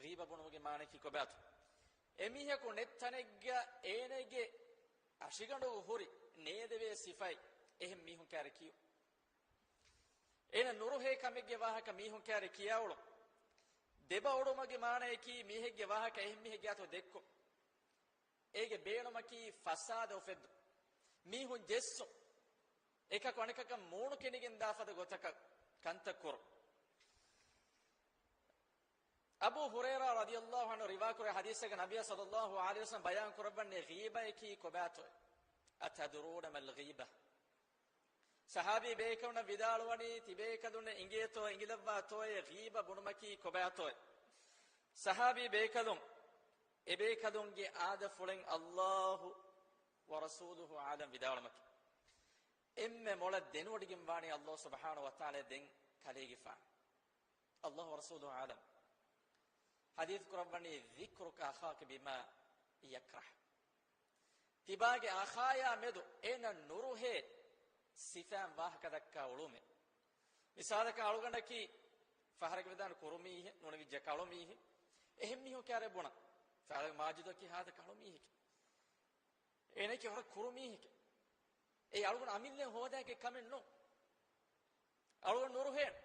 ޣީބަ ބުނުމުގެ މާނައަކީ ކޮބާތޯ؟ އެމީހަކު ނެތް ތަނެއްގަ އޭނަގެ އަށިގަނޑު ހުރި ނޭދެވޭ ސިފައެއް އެހެން މީހުން ކާރެ ކިޔު. އޭނަ ނުރުހޭ ކަމެއްގެ ވާހަކަ މީހުން ކާރެ ކިޔާއުޅުން. ދެބައޮޑުމުގެ މާނައަކީ މީހެއްގެ ވާހަކަ އެހެން މީހެއްގެ އަތު ދެއްކުން. އޭގެ ބޭނުމަކީ ފަސާދަ އުފެއްދުން. މީހުން ޖެއްސުން. އެކަކު އަނެކަކަށް މޫނު ކެނިގެން ދާ ފަދަ ގޮތަކަށް ކަންތައް ކުރުން. އަބޫ ހުރައިރާ ރަޟިޔަﷲ ޢަންހު ރިވާކުރޭ ޙަދީޘެއްގަ ނަބިއްޔާ ޞައްލައްލާހު ޢަލައިހި ވަސައްލަމް ބަޔާން ކުރައްވަނީ ޣީބައަކީ ކޮބާތޯ؟ أَتَدْرُونَ مَا الْغِيبَةُ؟ ޞަޙާބީ ބޭކަލުންނަށް ވިދާޅުވަނީ، ތިބޭކަލުންނަށް އިނގޭތޯ، އިނގިލައްވާތޯއޭ، ޣީބަ ބުނުމަކީ ކޮބާތޯއޭ؟ ޞަޙާބީ ބޭކަލުން، އެބޭކަލުންގެ އާދަފުޅެއް، ﷲ ވަރަސޫލުހު ޢާލަމް ވިދާޅުމަކީ، އެންމެ މޮޅަށް ދެނެވޮޑިގެންވާނީ ﷲ ސުބްޙާނަހޫ ވަތަޢާލާ ދެން ކަލޭގެފާނު. ﷲ ވަރަސޫލުހު ޢާލަމް. ޙަދީޘް ކުރައްވަނީ، ذِكْرُكَ أَخَاكَ بِمَا يَكْرَهُ. ތިބާގެ އަޚާޔާ މެދު އޭނަ ނުރުހޭ ސިފައިން ވާހަކަ ދައްކާ އުޅުމެއް. މިސާލަކަށް އަޅުގަނޑަކީ ފަހަރަކަށް ވެދާނެ ކުރު މީހެއް، ނުނެވިއްޖެ ކަޅު މީހެއް. އެހެން މީހުން ކާރެ ބުނަން. ފަހަރަކަށް މާޖިދަކީ ހާދަ ކަޅު މީހެކޭ. އޭނައަކީ ވަރަށް ކުރު މީހެކޭ. އެ އަޅުގަނޑު އަމިއްލައިން ހޯދާކެ ކަމެއް ނޫން. އަޅުގަނޑު ނުރުހޭނެ.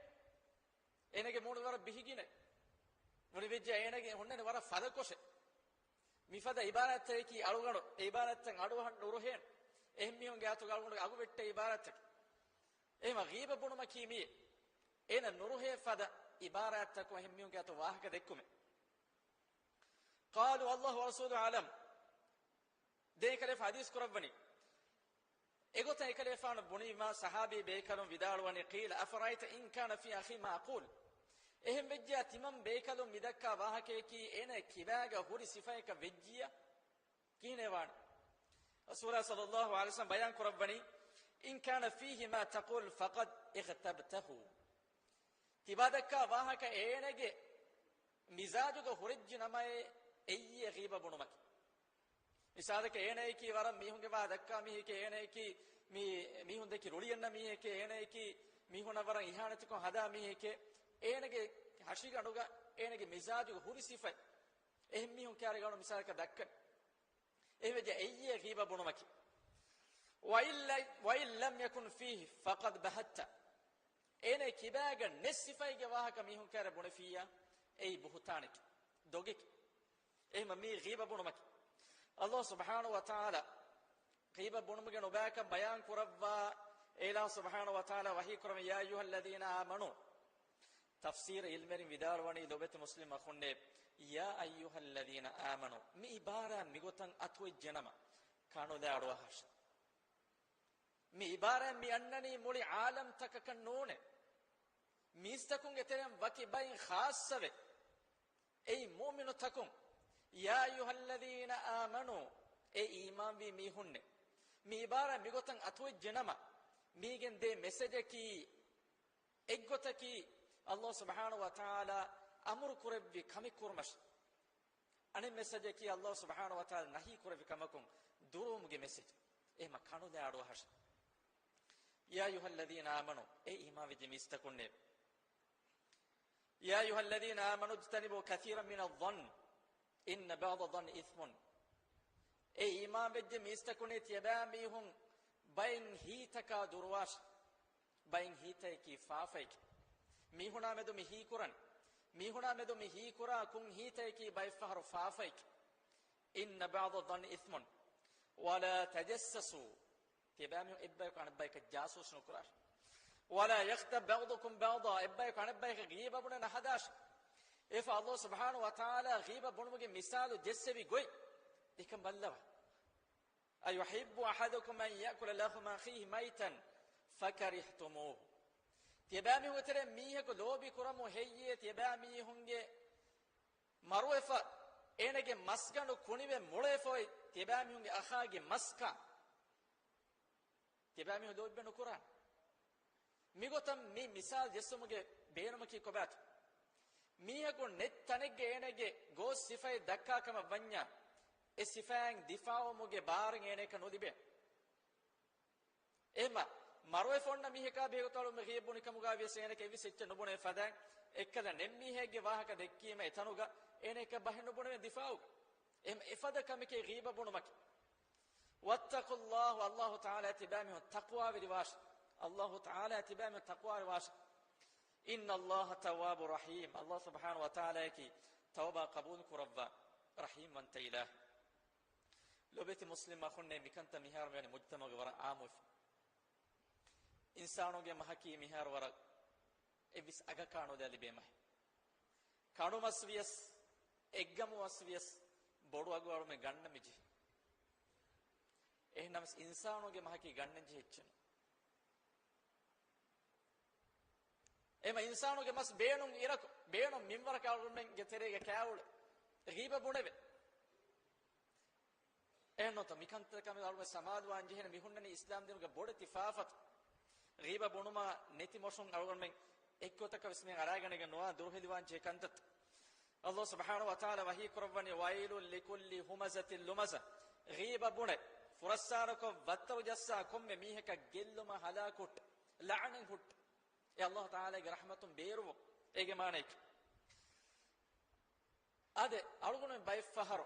އޭނަގެ މޫނު ވަރަށް ބިހިގިނަ. ނުނިވިއްޖެ އޭނަގެ ހުންނަނީ ވަރަށް ފަދަ ކޮށެއް. މިފަދަ އިބާރާތްތަކަކީ އަޅުގަނޑު އެ އިބާރާތްތައް އަޑުއަހަން ނުރުހޭނެ. އެހެން މީހުންގެ އަތުގަ އަޅުގަނޑު އަގު ވެއްޓޭ އިބާރާތްތަކެއް. އެހެމަ ޣީބަ ބުނުމަކީ މިއެއް. އޭނަ ނުރުހޭ ފަދަ އިބާރާތްތަކުން އެހެން މީހުންގެ އަތު ވާހަކަ ދެއްކުމެއް. قَالُوا، ﷲ ވަރަސޫލު ޢާލަމް. ދެން އެކަލޭފާ ޙަދީޘް ކުރައްވަނީ. އެގޮތަށް އެކަލޭފާނު ބުނީމާ، ޞަޙާބީ ބޭކަލުން ވިދާޅުވަނީ، قِيلَ أَفَرَأَيْتَ إِنْ كَانَ فِي أَخِي مَا أَقُولُ. އެހެން ވެއްޖެޔާ ތިމަން ބޭކަލުން މިދައްކާ ވާހަކަޔަކީ އޭނަ ކިބާގަ ހުރި ސިފަޔަކަށް ވެއްޖިއްޔާ ކިހިނެއް ވާނެ؟ ރަސޫލާ ޞައްލައްލާހު ޢަލައިހި ވަސައްލަމް ބަޔާން ކުރައްވަނީ، إِنْ كَانَ فِيهِ مَا تَقُولُ فَقَدْ اغْتَبْتَهُ. ތިބާ ދައްކާ ވާހަކަ އޭނަގެ މިޒާޖުގަ ހުރެއްޖެ ނަމައޭ، އެއީ ޣީބަ ބުނުމަކީ. މިސާލަކަށް، އޭނައަކީ ވަރަށް މީހުންގެ ވާހަކަ ދައްކާ މީހެކޭ، އޭނައަކީ މީ، މީހުން ދެކި ރުޅިއަންނަ މީހެކޭ، އޭނައަކީ މީހުންނަށް ވަރަށް އިހާނެތިކޮށް ހަދާ މީހެކޭ، އޭނަގެ ހަށިގަނޑުގަ އޭނަގެ މިޒާޖުގަ ހުރި ސިފައެއް އެހެން މީހުން ކާރިގަނޑު މިސާލަކަށް ދައްކަން. އެހެންވެއްޖެ އެއީ ޣީބަ ބުނުމަކީ. وَإِنْ لَ، وَإِنْ لَمْ يَكُنْ فِيهِ فَقَدْ بَهَتَّ. އޭނަ ކިބާގަ ނެތް ސިފައެއްގެ ވާހަކަ މީހުން ކާރެ ބުނެފިއްޔާ، އެއީ ބުހުތާނެކޭ، ދޮގެކޭ. އެހެންމަ މީ ޣީބަ ބުނުމަކީ. ﷲ ސުބްޙާނަހޫ ވަތަޢާލާ ޣީބަ ބުނުމުގެ ނުބައިކަން ބަޔާން ކުރައްވާ، އެއިލާހު ސުބްޙާނަހޫ ވަތަޢާލާ ވަޙީ ކުރަމުން، يَا أَيُّهَا الَّذِينَ آمَنُوا. ތަފްސީރު ޢިލްމުވެރިން ވިދާޅުވަނީ، ލޮބެތި މުސްލިމް އަޚުންނޭ، يَا أَيُّهَا الَّذِينَ آمَنُوا، މި އިބާރާތް މިގޮތަށް އަތުވެއްޖެނަމަ، ކަނުލާ އަޑުއަހާށި. މި އިބާރާތް މި އަންނަނީ މުޅި ޢާލަމްތަކަކަށް ނޫނޭ. މީސްތަކުންގެ ތެރެއިން ވަކި ބައިން ޚާއްޞަވެ، އެއީ މުއުމިނުތަކުން، يَا أَيُّهَا الَّذِينَ آمَنُوا، އޭ އީމާންވީ މީހުންނޭ، މި އިބާރާތް މިގޮތަށް އަތުވެއްޖެނަމަ، މީގެން ދޭ މެސެޖަކީ އެއްގޮތަކީ ﷲ ސުބްޙާނަހޫ ވަތަޢާލާ އަމުރު ކުރެއްވި ކަމެއް ކުރުމަށް. އަނެއް މެސެޖަކީ ﷲ ސުބްޙާނަހޫ ވަތަޢާލާ ނަހީ ކުރެއްވި ކަމަކުން ދުރުވުމުގެ މެސެޖް. އެހެމަ ކަނުލާ އަޑުއަހަށް. يا أيها الذين آمنوا، އޭ އީމާންވެއްޖެ މީސްތަކުންނޭ. يا أيها الذين آمنوا اجتنبوا كثيرا من الظن إن بعض الظن إثم. އޭ އީމާންވެއްޖެ މީސްތަކުންނޭ، ތިޔަބައިމީހުން ބައެއް ހީތަކާ ދުރުވާށި. ބައެއް ހީތައަކީ ފާފައެކޭ. މީހުނާ މެދު މި ހީކުރަން، މީހުނާ މެދު މި ހީކުރާ ކުން ހީތައަކީ ބައެއްފަހަރު ފާފައެކޭ. إن بعض الظن إثم ولا تجسسوا. ތިޔަބައިމީހުން އެއްބަޔަކު އަނެއްބަޔަކަށް ޖާސޫސް ނުކުރާށި. ولا يغتب بعضكم بعضا، އެއްބަޔަކު އަނެއްބަޔަކަށް ޣީބަ ބުނެ ނަހަދާށި. އެފަ ﷲ ސުބްޙާނަހޫ ވަތަޢާލާ ޣީބަ ބުނުމުގެ މިސާލު ޖެއްސެވި ގޮތް އެކަން ބައްލަވާ. أيحب أحدكم أن يأكل لحم أخيه ميتا فكرهتموه. ތިޔަބައިމީހުންގެ ތެރެއިން މީހަކު ލޯބި ކުރަމުން ހެއްޔޭ ތިޔަބައިމީހުންގެ މަރުވެފަ، އޭނަގެ މަސްގަނޑު ކުނިވެ މޮޅަވެފަ އޮތް ތިޔަބައިމީހުންގެ އަޚާގެ މަސްކާ؟ ތިޔަބައިމީހުން ލޯބި ނުކުރާނެ. މިގޮތަށް މި މިސާލް ޖެއްސުމުގެ ބޭނުމަކީ ކޮބާތޯ؟ މީހަކު ނެތް ތަނެއްގަ އޭނަގެ ގޯސް ސިފައެއް ދައްކާ ކަމަށް ވަންޏާ، އެ ސިފައިން ދިފާޢުވުމުގެ ބާރެއް އޭނައަކަށް ނުލިބޭ. އެހެމަ މަރުވެފަ އޮންނަ މީހަކާ ބެހޭގޮތަށް އަޅުގަނޑު މި ޣީބަ ބުނި ކަމުގަ ވިޔަސް އޭނައަކަށް އެއްވެސް އެއްޗެއް ނުބުނެ ފަދައިން، އެއްކަލަ ނެތް މީހެއްގެ ވާހަކަ ދެއްކީމަ އެތަނުގަ އޭނައަކަށް ބަހެއް ނުބުނެވޭ ދިފާޢުގަ. އެހެމަ އެފަދަ ކަމެކޭ ޣީބަ ބުނުމަކީ. واتقوا الله، ﷲ ތަޢާލާއަށް ތިބާމީހުން ތަޤްވާވެރިވާށި. ﷲ ތަޢާލާއަށް ތިބާމީހުން ތަޤްވާވެރިވާށި. إن الله تواب رحيم، ﷲ ސުބްޙާނަހޫ ވަތަޢާލާއަކީ ތައުބާ ޤަބޫލު ކުރައްވާ ރަޙީމްވަންތަ އިލާހު. ލޮބެތި މުސްލިމް އަޚުންނޭ، މިކަންތައް މިހާރު މިވަނީ މުޖްތަމަޢުގަ ވަރަށް ޢާއްމުވެފަ. އިންސާނުންގެ މަހަކީ މިހާރު ވަރަށް އެއްވެސް އަގަކާ ނުލާ ލިބޭ މަހެއް. ކަނޑުމަސް ވިޔަސް، އެއްގަމު މަސް ވިޔަސް، ބޮޑު އަގު އަޅުމެން ގަންނަން މިޖެހޭ. އެހެންނަމަވެސް އިންސާނުންގެ މަހަކީ ގަންނަން ޖެހޭ އެއްޗެއް ނޫން. އެހެމަ އިންސާނުގެ މަސް ބޭނުން އިރަކު، ބޭނުން މިންވަރަކަށް އަޅުގަނޑުމެންގެ ތެރޭގަ ކާއުޅެ، ޣީބަ ބުނެވެ. އެހެންނޫންތަ މިކަންތަކަށް އަޅުގަނޑު ސަމާލުވާން ޖެހޭނެ. މި ހުންނަނީ އިސްލާމް ދީނުގެ ބޮޑެތި ފާފަތައް. ޣީބަ ބުނުމާ ނެތި މޮށުން އަޅުގަނޑުމެން އެއްގޮތަކަށް ވެސް މި އަރާގަނެގެން ނުވާ ދުރުހެލިވާން ޖެހޭ ކަންތައްތައް. ﷲ ސުބްޙާނަހޫ ވަތަޢާލާ ވަޙީ ކުރައްވަނީ، ويل لكل همزة لمزة. ޣީބަ ބުނެ، ފުރައްސާރަކޮށް ވައްތަރު ޖައްސާ ކޮންމެ މީހަކަށް ގެއްލުމަށް ހަލާކު ހުއްޓު، ލަޢުނަތް ހުއްޓު. އެ ﷲ ތަޢާލާގެ ރަޙްމަތުން ބޭރުވުން އޭގެ މާނައަކީ. އާދެ، އަޅުގަނޑުމެން ބައެއްފަހަރު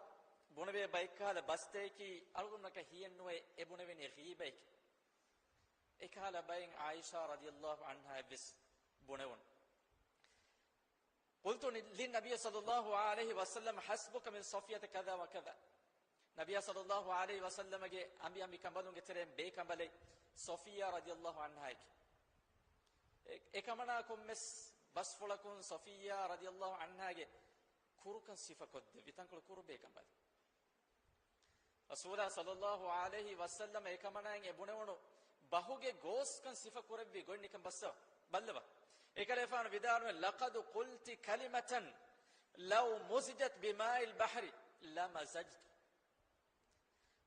ބުނެވޭ ބައެއްކަހަލަ ބަސްތަކަކީ އަޅުގަނޑަކަށް ހިޔެއްނުވެ އެ ބުނެވެނީ ޣީބައެކޭ. އެކަހަލަ ބައެއް ޢާއިޝާ ރަޟިޔަﷲ ޢަންހާއަށްވެސް ބުނެވުނު. قلت للنبي صلى الله عليه وسلم، حسبك من صفية كذا وكذا. ނަބިއްޔާ ޞައްލައްލާހު ޢަލައިހި ވަސައްލަމަގެ އަނބި އަނބިކަނބަލުންގެ ތެރެއިން ބޭކަނބަލެއް ޞަފިއްޔާ ރަޟިޔަﷲ ޢަންހާއެކޭ. އެ، އެކަމަނާ ކޮންމެސް ބަސްފުޅަކުން ޞަފިއްޔާ ރަޟިޔަﷲ ޢަންހާގެ ކުރުކަން ސިފަކޮށްދެއްވި ތަންކޮޅު ކުރު ބޭކަނބަލެއް. ރަސޫލާ ޞައްލައްލާހު ޢަލައިހި ވަސައްލަމަ އެކަމަނާއިން އެ ބުނެވުނު ބަހުގެ ގޯސްކަން ސިފަ ކުރެއްވި ގޮތް ނިކަން ބައްސަވާ، ބައްލަވާ. އެކަލޭގެފާނު ވިދާޅުވެ، لقد قلت كلمة لو مزجت بماء البحر لمزجت.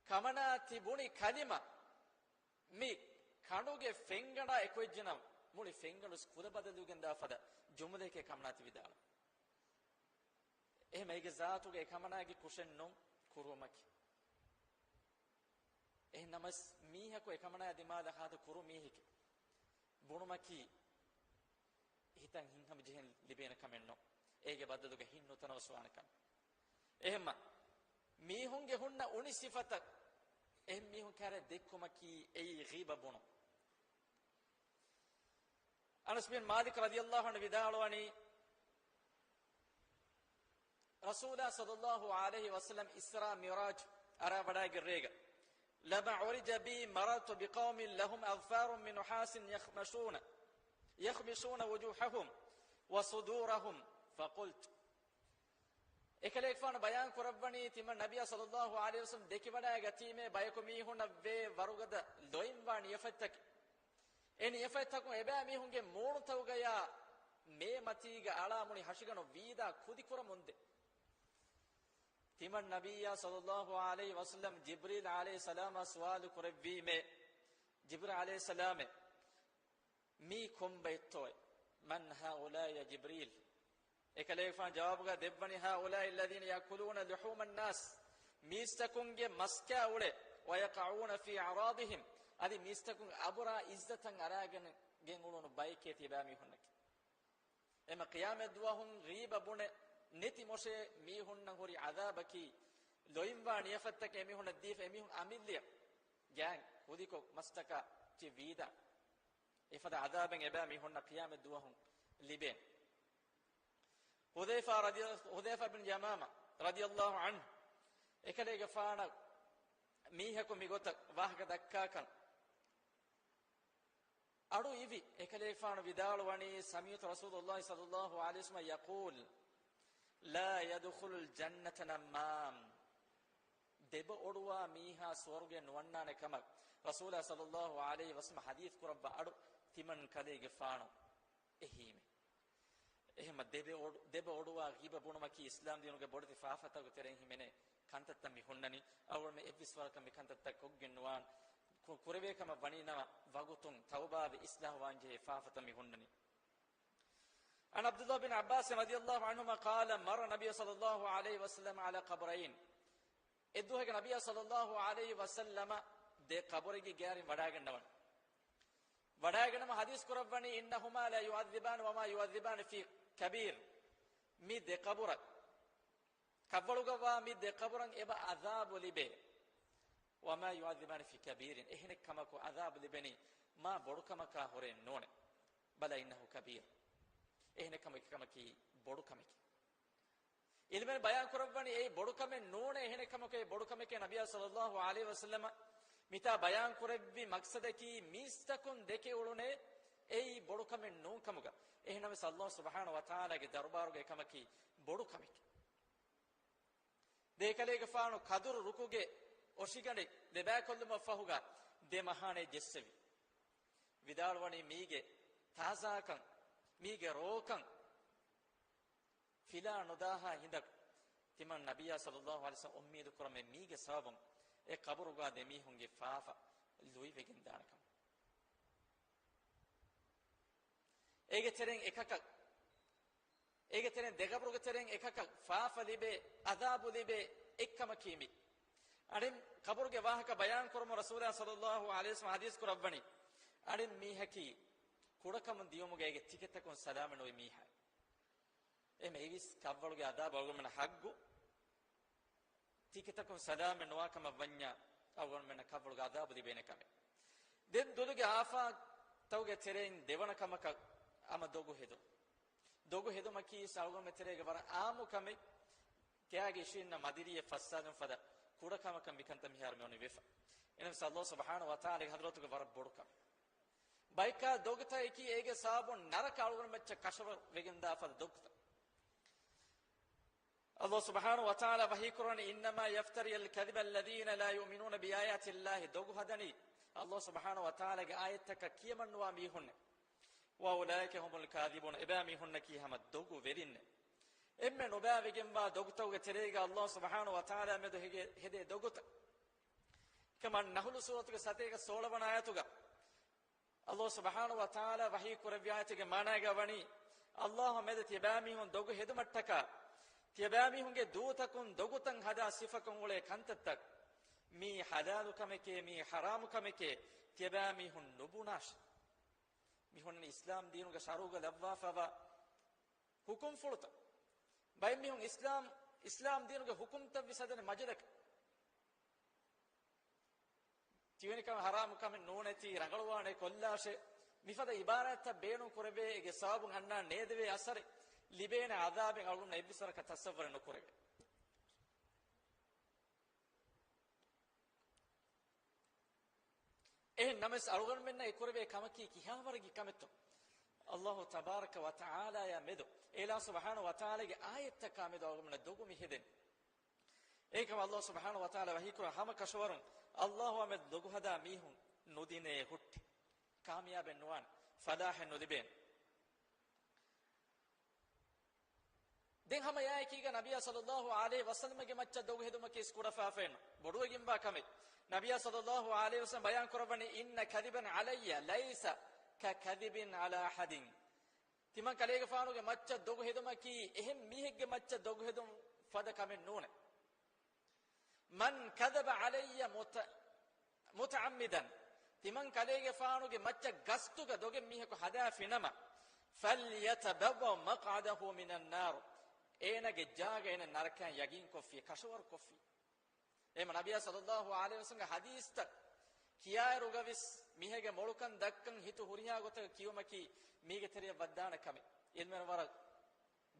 ކަމަނާ ތި ބުނި ކަލިމަ މި ކަނޑުގެ ފެންގަނޑާ އެކުވެއްޖެނަމަ، މުޅި ފެންގަނޑު ކުލަ ބަދަލުވެގެން ދާ ފަދަ ޖުމުލައެކޭ ކަމަނާ ތި ވިދާޅު. އެހެމަ އޭގެ ޒާތުގަ އެކަމަނާގެ ކުށެއްނޫން ކުރުވުމަކީ. އެހެން ނަމަވެސް މީހަކު އެކަމަނާ ދިމާލަށް ހާދަ ކުރު މީހެކޭ ބުނުމަކީ ހިތަށް ހިތްހަމަޖެހެން ލިބޭނެ ކަމެއްނޫން. އޭގެ ބަދަލުގަ ހިތް ނުތަނަވަސްވާނެ ކަމެއް. އެހެންމަ މީހުންގެ ހުންނަ އުނި ސިފަތައް އެހެން މީހުން ކާރަށް ދެއްކުމަކީ އެއީ ޣީބަ ބުނުން. އަނަސް ބިން މާލިކް ރަޟިޔަﷲ ޢަންހު ވިދާޅުވަނީ، ރަސޫލާ ޞައްލައްލާހު ޢަލައިހި ވަސައްލަމް އިސްރާ މިޢުރާޖު އަރާވަޑައިގެން ރޭގަ، لما عرج بي مررت بقوم لهم أظفار من نحاس يخمشون، يخمشون وجوههم وصدورهم فقلت. އެކަލޭގެފާނު ބަޔާން ކުރައްވަނީ، ތިމަން ނަބިއްޔާ ޞައްލައްލާހު ޢަލައިހި ވަސައްލަމް ދެކިވަޑައިގަތީމޭ ބަޔަކު މީހުންނަށް ވޭ ވަރުގަދަ ލޮތްވާ ނިޔަފަތްތަކެއް. އެ ނިޔަފަތްތަކުން އެބައިމީހުންގެ މޫނުތަކުގަޔާ މޭ މަތީގަ އަޅާ މުޅި ހަށިގަނޑު ވީދާ ކުދިކުރަމުންދޭ. ތިމަން ނަބިއްޔާ ޞައްލައްލާހު ޢަލައިހި ވަސައްލަމް ޖިބްރީލް ޢަލައިހިއްސަލާމާ ސުވާލު ކުރެއްވީމޭ، ޖިބްރީލް ޢަލައިހިއްސަލާމެ، މީ ކޮންބައެއްތޯއޭ؟ من هؤلاء يا جبريل؟ އެކަލޭގެފާނު ޖަވާބުގަ ދެއްވަނީ، هؤلاء الذين يأكلون لحوم الناس، މީސްތަކުންގެ މަސްކާ އުޅޭ، ويقعون في أعراضهم، އަދި މީސްތަކުން އަބުރާ އިއްޒަތަށް އަރާގެން ގެން އުޅުނު ބައެކޭ ތިބާ މީހުންނަކީ. އެމަ ޤިޔާމަތް ދުވަހުން ޣީބަ ބުނެ ނެތި މޮށޭ މީހުންނަށް ހުރި ޢަޛާބަކީ، ލޮއިންވާ ނިޔަފަތްތަކެއް އެމީހުންނަށް ދީފަ އެމީހުން އަމިއްލަޔަށް ގާތް ހުލިކޮށް މަސްތަކާ ޗި ވީދާ. އެފަދަ ޢަޛާބެއް އެބައިމީހުންނަށް ޤިޔާމަތް ދުވަހުން ލިބޭނެ. ޙުޛައިފާ ރަޟިޔަ-، ޙުޛައިފާ ބިން ޔަމާމާ ރަޟިޔަﷲ ޢަންހު އެކަލޭގެފާނަށް މީހަކު މިގޮތަށް ވާހަކަ ދައްކާކަން އަޑު އިވި، އެކަލޭގެފާނު ވިދާޅުވަނީ، سمعت رسول الله صلى الله عليه وسلم يقول لا يدخل الجنة نمام. ދެބަ އޮޑުވާ މީހާ ސުވަރުގެ ނުވަންނާނެ ކަމަށް ރަސޫލާ ޞައްލަﷲ ޢަލައިހި ވަސައްލަމަ ޙަދީޘް ކުރައްވާ އަޑު ތިމަން ކަލޭގެފާނު އެހީމެ. އެހެމަ ދެބެ އޮޑު-، ދެބަ އޮޑުވާ ޣީބަ ބުނުމަކީ އިސްލާމް ދީނުގެ ބޮޑެތި ފާފަތަކުގެ ތެރެއިން ހިމެނޭ ކަންތައްތައް މި ހުންނަނީ. އަޅުގަނޑުމެން އެއްވެސް ވަރަކަށް މި ކަންތައްތައް ކޮށްގެން ނުވާން. ކު-، ކުރެވޭ ކަމަށް ވަނީ ނަމަ، ވަގުތުން ތައުބާވެ އިސްލާހުވާން ޖެހޭ ފާފަތައް މި ހުންނަނީ. عن عبد الله بن عباس رضي الله عنهما قال مر النبي صلى الله عليه وسلم على قبرين. އެއްދުވަހެއްގެ ނަބިއްޔާ ޞައްލަﷲ ޢަލައިހި ވަސައްލަމަ ދެ ޤަބުރެއްގެ ގާރިން ވަޑާގަންނަވަން. ވަޑާގެންނަމަ ޙަދީޘް ކުރައްވަނީ إنهما لا يعذبان وما يعذبان في كبير. މި ދެ ޤަބުރަށް، ކަށްވަޅުގަވާ މި ދެ ޤަބުރަށް އެބަ ޢަޛާބު ލިބޭ. وما يعذبان في كبير، އެހެނެއް ކަމަކު ޢަޛާބު ލިބެނީ މާ ބޮޑު ކަމަކާ ހުރެއް ނޫނޭ. بلى إنه كبير، އެހެނެއް ކަމަކީ ކަމަކީ ބޮޑު ކަމެކޭ. ޢިލްމުވެރިން ބަޔާން ކުރައްވަނީ އެއީ ބޮޑު ކަމެއް ނޫނޭ، އެހެނެއް ކަމަކު އެއީ ބޮޑު ކަމެކޭ. ނަބިއްޔާ ޞައްލަﷲ ޢަލައިހި ވަސައްލަމަ މިތާ ބަޔާން ކުރެއްވި މަޤްޞަދަކީ މީސްތަކުން ދެކެ އުޅުނޭ އެއީ ބޮޑު ކަމެއް ނޫން ކަމުގަ. އެހެންނަމަވެސް ﷲ ސުބްޙާނަހޫ ވަތަޢާލާގެ ދަރުބާރުގަ އެކަމަކީ ބޮޑު ކަމެކޭ. ދެ އެކަލޭގެފާނު ކަދުރު ރުކުގެ އޮށިގަނޑެއް ދެބައިކޮށްލުމަށް ފަހުގަ ދެ މަހާނެ ޖެއްސެވި. ވިދާޅުވަނީ މީގެ ތާޒާކަން، މީގެ ރޯކަން ފިލާ ނުދާހާ ހިނދަކު ތިމަން ނަބިއްޔާ ޞައްލަﷲ ޢަލައިހި ވަސައްލަމަ އުއްމީދު ކުރަމޭ މީގެ ސަބަބުން އެ ޤަބުރުގާ ދެ މީހުންގެ ފާފަ ލުއިވެގެން ދާނެކަމަށް. އޭގެ ތެރެއިން އެކަކަށް، އޭގެ ތެރެއިން ދެ ޤަބުރުގެ ތެރެއިން އެކަކަށް ފާފަ ލިބޭ، ޢަޛާބު ލިބޭ އެއްކަމަކީ މި. އަނެއް ޤަބުރުގެ ވާހަކަ ބަޔާން ކުރުމުން ރަސޫލާ ޞައްލަﷲ ޢަލައިހި ވަސައްލަމަ ޙަދީޘް ކުރައްވަނީ، އަނެއް މީހަކީ ކުޑަކަމުން ދިޔުމުގައިގެ ތިކެތަކުން ސަލާމަތް ނުވި މީހާ. އެހެން އެއީވެސް ކަށްވަޅުގެ ޢަޛާބު އަޅުގަނޑުމެންނަށް ޙައްޤު. ތިކެތަކުން ސަލާމަތް ނުވާ ކަމަށް ވަންޏާ އަޅުގަނޑުމެންނަށް ކަށްވަޅުގެ ޢަޛާބު ލިބޭނެ ކަމެއް. ދެން ދުލުގެ އާފާތުގެ ތެރެއިން ދެވަނަ ކަމަކަށް ހަމަ ދޮގު ހެދުން. ދޮގު ހެދުމަކީ އަޅުގަނޑުމެން ތެރޭގަ ވަރަށް ޢާއްމު ކަމެއް. ގާގެ އިށީންނަ މަދިރިއެއް ފައްސާލުން ފަދަ ކުޑަ ކަމަކަށް މިކަންތައް މިހާރު މި އޮނިވެފަ. އެހެންނަމަވެސް ﷲ ސުބްޙާނަހޫ ވަތަޢާލާގެ ޙަޟްރަތުގަ ވަރަށް ބޮޑު ކަމެއް. ބައެއްކާ ދޮގުތައް އެކީ އޭގެ ސަބަބުން ނަރަކަ އަޅުގަނޑުމެން މައްޗަށް ކަށަވަރު ވެގެން ދާ ފަދަ ދޮގުތައް. ﷲ ސުބްޙާނަހޫ ވަތަޢާލާ ވަޙީ ކުރަނީ، إنما يفتري الكذب الذين لا يؤمنون بآيات الله. ދޮގު ހަދަނީ ﷲ ސުބްޙާނަހޫ ވަތަޢާލާގެ އާޔަތްތަކަށް ކިޔަމަންނުވާ މީހުންނޭ. وأولئك هم الكاذبون. އެބައިމީހުންނަކީ ހަމަ ދޮގު ވެރިންނޭ. އެންމެ ނުބައިވެގެންވާ ދޮގުތައުގެ ތެރޭގަ ﷲ ސުބްޙާނަހޫ ވަތަޢާލާ މެދު ހެގެ-، ހެދޭ ދޮގުތައް. އެކަމަށް ނަޙްލު ސޫރަތުގެ ސަތޭކަ ސޯޅަ ވަނަ އާޔަތުގަ ﷲ ސުބްޙާނަހޫ ވަތަޢާލާ ވަޙީ ކުރެއްވި އާޔަތެއްގެ މާނައިގަ ވަނީ، ﷲ އާ މެދު ތިޔަބައިމީހުން ދޮގު ހެދުމަށްޓަކާ، ތިޔަބައިމީހުންގެ ދޫތަކުން ދޮގުތައް ހަދާ ސިފަކޮށް އުޅޭ ކަންތައްތައް، މީ ޙަލާލު ކަމެކޭ، މީ ޙަރާމު ކަމެކޭ، ތިޔަބައިމީހުން ނުބުނާށޭ. މި ހުންނަނީ އިސްލާމް ދީނުގެ ޝަރުޢުގަ ލައްވާފަވާ ޙުކުމްފުޅުތައް. ބައެއް މީހުން އިސްލާމް، އިސްލާމް ދީނުގެ ޙުކުމްތައް ވެސް ހަދަނީ މަޖަލަކަށް. ތިވެނިކަމެއް ޙަރާމު ކަމެއް ނޫނޭ، ތީ ރަނގަޅުވާނޭ ކޮށްލާށޭ، މިފަދަ ޢިބާރާތްތައް ބޭނުން ކުރެވޭ، އޭގެ ސަބަބުން އަންނާން ނޭދެވޭ އަސަރެއް ލިބޭނެ ޢަޛާބެއް އަޅުގަނޑު އެއްވެސް ވަރަކަށް ތަޞައްވަރެއް ނުކުރެވޭ. އެހެން ނަމަވެސް އަޅުގަނޑުމެންނަށް އެ ކުރެވޭ ކަމަކީ ކިހާވަރެއްގެ ކަމެއްތޯ؟ ﷲ ތަބާރަކަ ވަތަޢާލާޔާ މެދު، އެ އިލާހު ސުބްޙާނަހޫ ވަތަޢާލާގެ އާޔަތްތަކާ މެދު އަޅުގަނޑުމެންނަށް ދޮގު މި ހެދެނީ. އެހެންކަމުން ﷲ ސުބްޙާނަހޫ ވަތަޢާލާ ވަޙީކުރާ ހަމަ ކަށަވަރުން ﷲ އާ މެދު ދޮގުހަދާ މީހުން ނުދިނޭ ހުއްޓި، ކާމިޔާބެއް ނުވާނެ، ފަލާޙެއް ނުލިބޭނެ. ދެން ހަމަ އެއާއެކީގަ ނަބިއްޔާ ޞައްލަﷲ ޢަލައިހި ވަސައްލަމަގެ މައްޗަށް ދޮގު ހެދުމަކީ ކުޑަ ފާފައެއް ނޫން، ބޮޑުވެގެންވާ ކަމެއް. ނަބިއްޔާ ޞައްލަﷲ ޢަލައިހި ވަސައްލަމަ ބަޔާން ކުރައްވަނީ، إن كذبا علي ليس ككذب على أحد. ތިމަން ކަލޭގެފާނުގެ މައްޗަށް ދޮގު ހެދުމަކީ އެހެން މީހެއްގެ މައްޗަށް ދޮގު ހެދުން ފަދަ ކަމެއް ނޫނޭ. من كذب علي مت-، متعمدا. ތިމަން ކަލޭގެފާނުގެ މައްޗަށް ގަސްތުގަ ދޮގެއް މީހަކު ހަދާފިނަމަ، فليتبوأ مقعده من النار. އޭނަގެ ޖާގަ އޭނަ ނަރަކައިން ޔަގީންކޮށްފި، ކަށަވަރުކޮށްފި. އެހެމަ ނަބިޔާ ޞައްލައްލާހު ޢަލައިހި ވަސައްލަމްގެ ޙަދީޘްތައް ކިޔާއިރުގަވެސް މީހެއްގެ މޮޅުކަން ދައްކަން ހިތު ހުރިހާ ގޮތަކަށް ކިޔުމަކީ މީގެ ތެރެއަށް ވައްދާނެ ކަމެއް. ޢިލްމުވެރިން ވަރަށް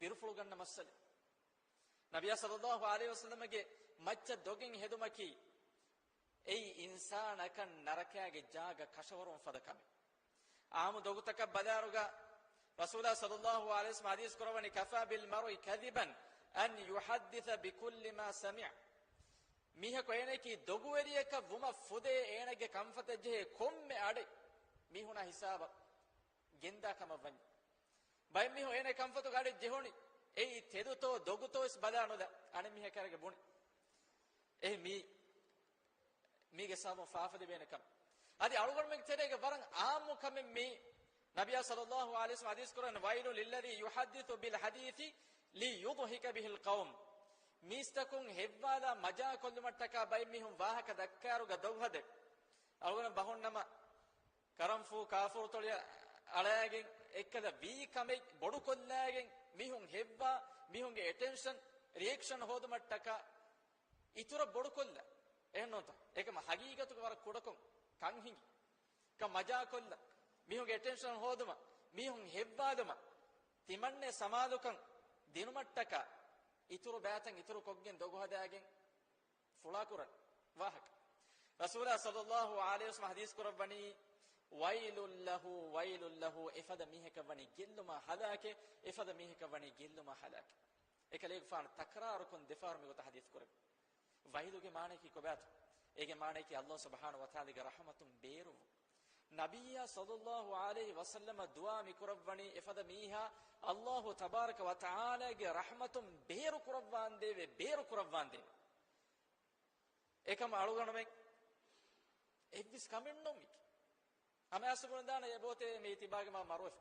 ބިރުފުޅު ގަންނަ މައްސަލަ. ނަބިޔާ ޞައްލައްލާހު ޢަލައިހި ވަސައްލަމްގެ މައްޗަށް ދޮގެއް ހެދުމަކީ އެއީ އިންސާނަކަށް ނަރަކައިގެ ޖާގަ ކަށަވަރުން ފަދަ ކަމެއް. އާއްމު ދޮގުތަކަށް ބަލާއިރުގަ ރަސޫލާ ޞައްލައްލާހު ޢަލައިހި ވަސައްލަމް ޙަދީޘް ކުރައްވަނީ، كفى بالمرء كذبا أن يحدث بكل ما سمع. މީހަކު އޭނައަކީ ދޮގުވެރިޔަކަށް ވުމަށް ފުދޭ އޭނަގެ ކަންފަތަށް ޖެހޭ ކޮންމެ އަޑެއް މީހުނާ ހިސާބަށް ގެންދާ ކަމަށް ވަންޏާ. ބައެއް މީހުން އޭނަ ކަންފަތުގެ އަޑެއް ޖެހުނީ އެއީ ތެދުތޯ ދޮގުތޯ ވެސް ބަލާ ނުލާ އަނެއް މީހާ ކައިރީގަ ބުނި. އެ މީ، މީގެ ސަބަބުން ފާފަ ލިބޭނެ ކަމެއް. އަދި އަޅުގަނޑުމެންގެ ތެރޭގަ ވަރަށް އާއްމު ކަމެއް މީ. ނަބިޔާ ޞައްލައްލާހު ޢަލައިހި ވަސައްލަމް ޙަދީޘް ކުރަން، ويل للذي يحدث بالحديث ليضحك به القوم. މީސްތަކުން ހެއްވާލާ މަޖާ ކޮށްލުމަށްޓަކާ ބައެއް މީހުން ވާހަކަ ދައްކާއިރުގަ ދޮގު ހަދޭ. އަޅުގަނޑު ބަހުންނަމަ ކަރަންފޫ ކާފޫރު ތޮޅި އަޅައިގެން އެއްކަލަ ވީ ކަމެއް ބޮޑުކޮށްލައިގެން މީހުން ހެއްވާ، މީހުންގެ އެޓެންޝަން، ރިއެކްޝަން ހޯދުމަށްޓަކާ އިތުރަށް ބޮޑުކޮށްލާ. އެހެން ނޫންތަ؟ އެކަމަ ހަގީގަތުގަ ވަރަށް ކުޑަކޮށް ކަން ހިނގި. ކަން މަޖާކޮށްލަ، މީހުންގެ އެޓެންޝަން ހޯދުމަށް، މީހުން ހެއްވާލުމަށް، ތިމަންނެ ސަމާލުކަން ދިނުމަށްޓަކާ އިތުރު ބައިތައް އިތުރު ކޮށްގެން ދޮގު ހަދާގެން ފުޅާކުރަން ވާހަކަ. ރަސޫލާ ޞައްލައްލާހު ޢަލައިހި ވަސައްލަމް ޙަދީޘް ކުރައްވަނީ، ويل له، ويل له، އެފަދަ މީހަކަށް ވަނީ ގެއްލުމާ ހަލާކެއް، އެފަދަ މީހަކަށް ވަނީ ގެއްލުމާ ހަލާކެއް. އެކަލޭގެފާނު ތަކްރާރުކޮށް ދެފަހަރު މިގޮތަށް ޙަދީޘް ކުރެވި. ވައިލުގެ މާނަޔަކީ ކޮބާތޯ؟ އޭގެ މާނަޔަކީ ﷲ ސުބްޙާނަހޫ ވަތަޢާލާގެ ރަޙްމަތުން ބޭރުވުން. ނަބިއްޔާ ޞައްލައްލާހު ޢަލައިހި ވަސައްލަމަށް ދުޢާ މި ކުރައްވަނީ އެފަދަ މީހާ ﷲ ތަބާރަކަ ވަތަޢާލާގެ ރަޙްމަތުން ބޭރު ކުރައްވާނދޭވެ، ބޭރު ކުރައްވާނދޭވެ. އެކަމަ އަޅުގަނޑުމެން އެއްވެސް ކަމެއް ނޫން މީކީ. ހަމައަސް ބުނެދާނެ އެބޯތޭ މީ ތިބާގެ މާ މަރުވެފަ.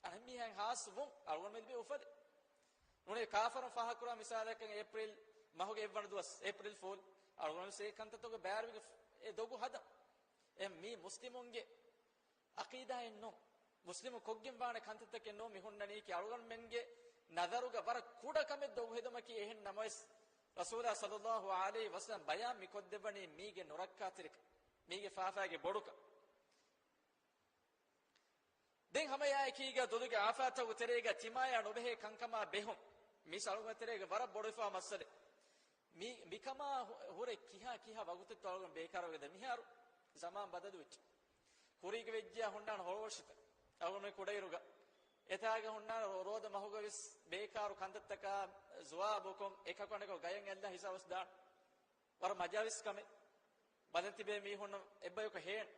އަނެއް މީހާއިން ހާއްސަ ވުން އަޅުގަނޑު މެދު އުފަލެއް. ނޫނޭ ކާފަރުން ފާހަގަކުރާ މިސާލަކަށް އޭޕްރިލް މަހުގެ އެއްވަނަ ދުވަސް، އޭޕްރިލް ފޫލް. އަޅުގަނޑު ސޭ ކަންތައްތަކުގެ ބާރުވެގެން އެ ދޮގު ހަދަން. އެ މީ މުސްލިމުންގެ އަޤީދާއެއް ނޫން. މުސްލިމު ކޮށްގެން ވާނެ ކަންތައްތަކެއް ނޫން. މި ހުންނަނީކީ އަޅުގަނޑުމެންގެ ނަޒަރުގަ ވަރަށް ކުޑަ ކަމެއް ދޮގު ހެދުމަކީ. އެހެން ނަމަވެސް، ރަސޫލާ ޞައްލައްލާހު ޢަލައިހި ވަސައްލަމް ބަޔާން މި ކޮށްދެއްވަނީ މީގެ ނުރައްކާތެރިކަން، މީގެ ފާފައިގެ ބޮޑުކަން. ދެން ހަމައެއާއެކީގަ ދުލުގެ އާފާތްތަކުގެ ތެރޭގަ ތިމާޔާ ނުބެހޭ ކަންކަމާ ބެހުން. މީސް އަޅުގަނޑު ތެރޭގަ ވަރަށް ބޮޑުވެފާ މައްސަލެއް. މި، މިކަމާ ހު-، ހުރެ ކިހާ ކިހާ ވަގުތެއްތޯ އަޅުގަނޑު ބޭކާރުވެގެން ދާ. މިހާރު ޒަމާން ބަދަލުވެއްޖެ. ކުރީގަ ވެއްޖިޔާ ހުންނާނެ ހޮޅުވަށިތައް. އަޅުގަނޑު ކުޑައިރުގަ އެތާގަ ހުންނާނެ ރޯ-، ރޯދަ މަހުގަ ވެސް ބޭކާރު ކަންތައްތަކާ ޒުވާބުކޮށް އެކަކު އަނެކަކު ގަޔަށް އެއްލާ ހިސާބުވެސް ދާނެ. ވަރަށް މަޖާވެސް ކަމެއް. ބަލަން ތިބޭ މީހުންނަށް އެއްބަޔަކު ހޭން.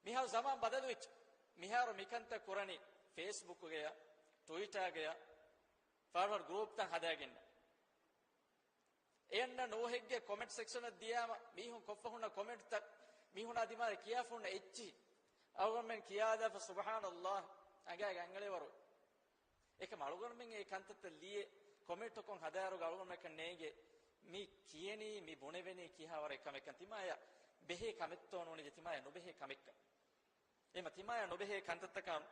މިހާރު ޒަމާން ބަދަލުވެއްޖެ. މިހާރު މިކަންތައް ކުރަނީ ފޭސްބުކުގަޔަށް، ޓުވިޓާގަޔަށް، ފަރަހަރު ގްރޫޕްތައް ހަދާގެން. އެއަންނަ ނޫހެއްގެ ކޮމެންޓް ސެކްޝަނަށް ދިޔާމަ މީހުން ކޮށްފަ ހުންނަ ކޮމެންޓްތައް، މީހުނާ ދިމާލަށް ކިޔާފަ ހުންނަ އެއްޗިހި. އަޅުގަނޑުމެން ކިޔާލާފަ، ސުބްޙާނައްލާހް، އަނގައިގެ އަނގަޅޭވަރު. އެކަމަ އަޅުގަނޑުމެން އެ ކަންތައްތައް ލިޔެ، ކޮމެންޓުކޮށް ހަދާއިރުގަ އަޅުގަނޑުމެންނަކަށް ނޭނގޭ މި ކިޔެނީ، މި ބުނެވެނީ ކިހާވަރެއް ކަމެއްކަން. ތިމާޔަށް ބެހޭ ކަމެއްތޯ ނޫނީ، ތިމާޔަށް ނުބެހޭ ކަމެއްކަން. އެމަ ތިމާޔަށް ނުބެހޭ ކަންތައްތަކަށް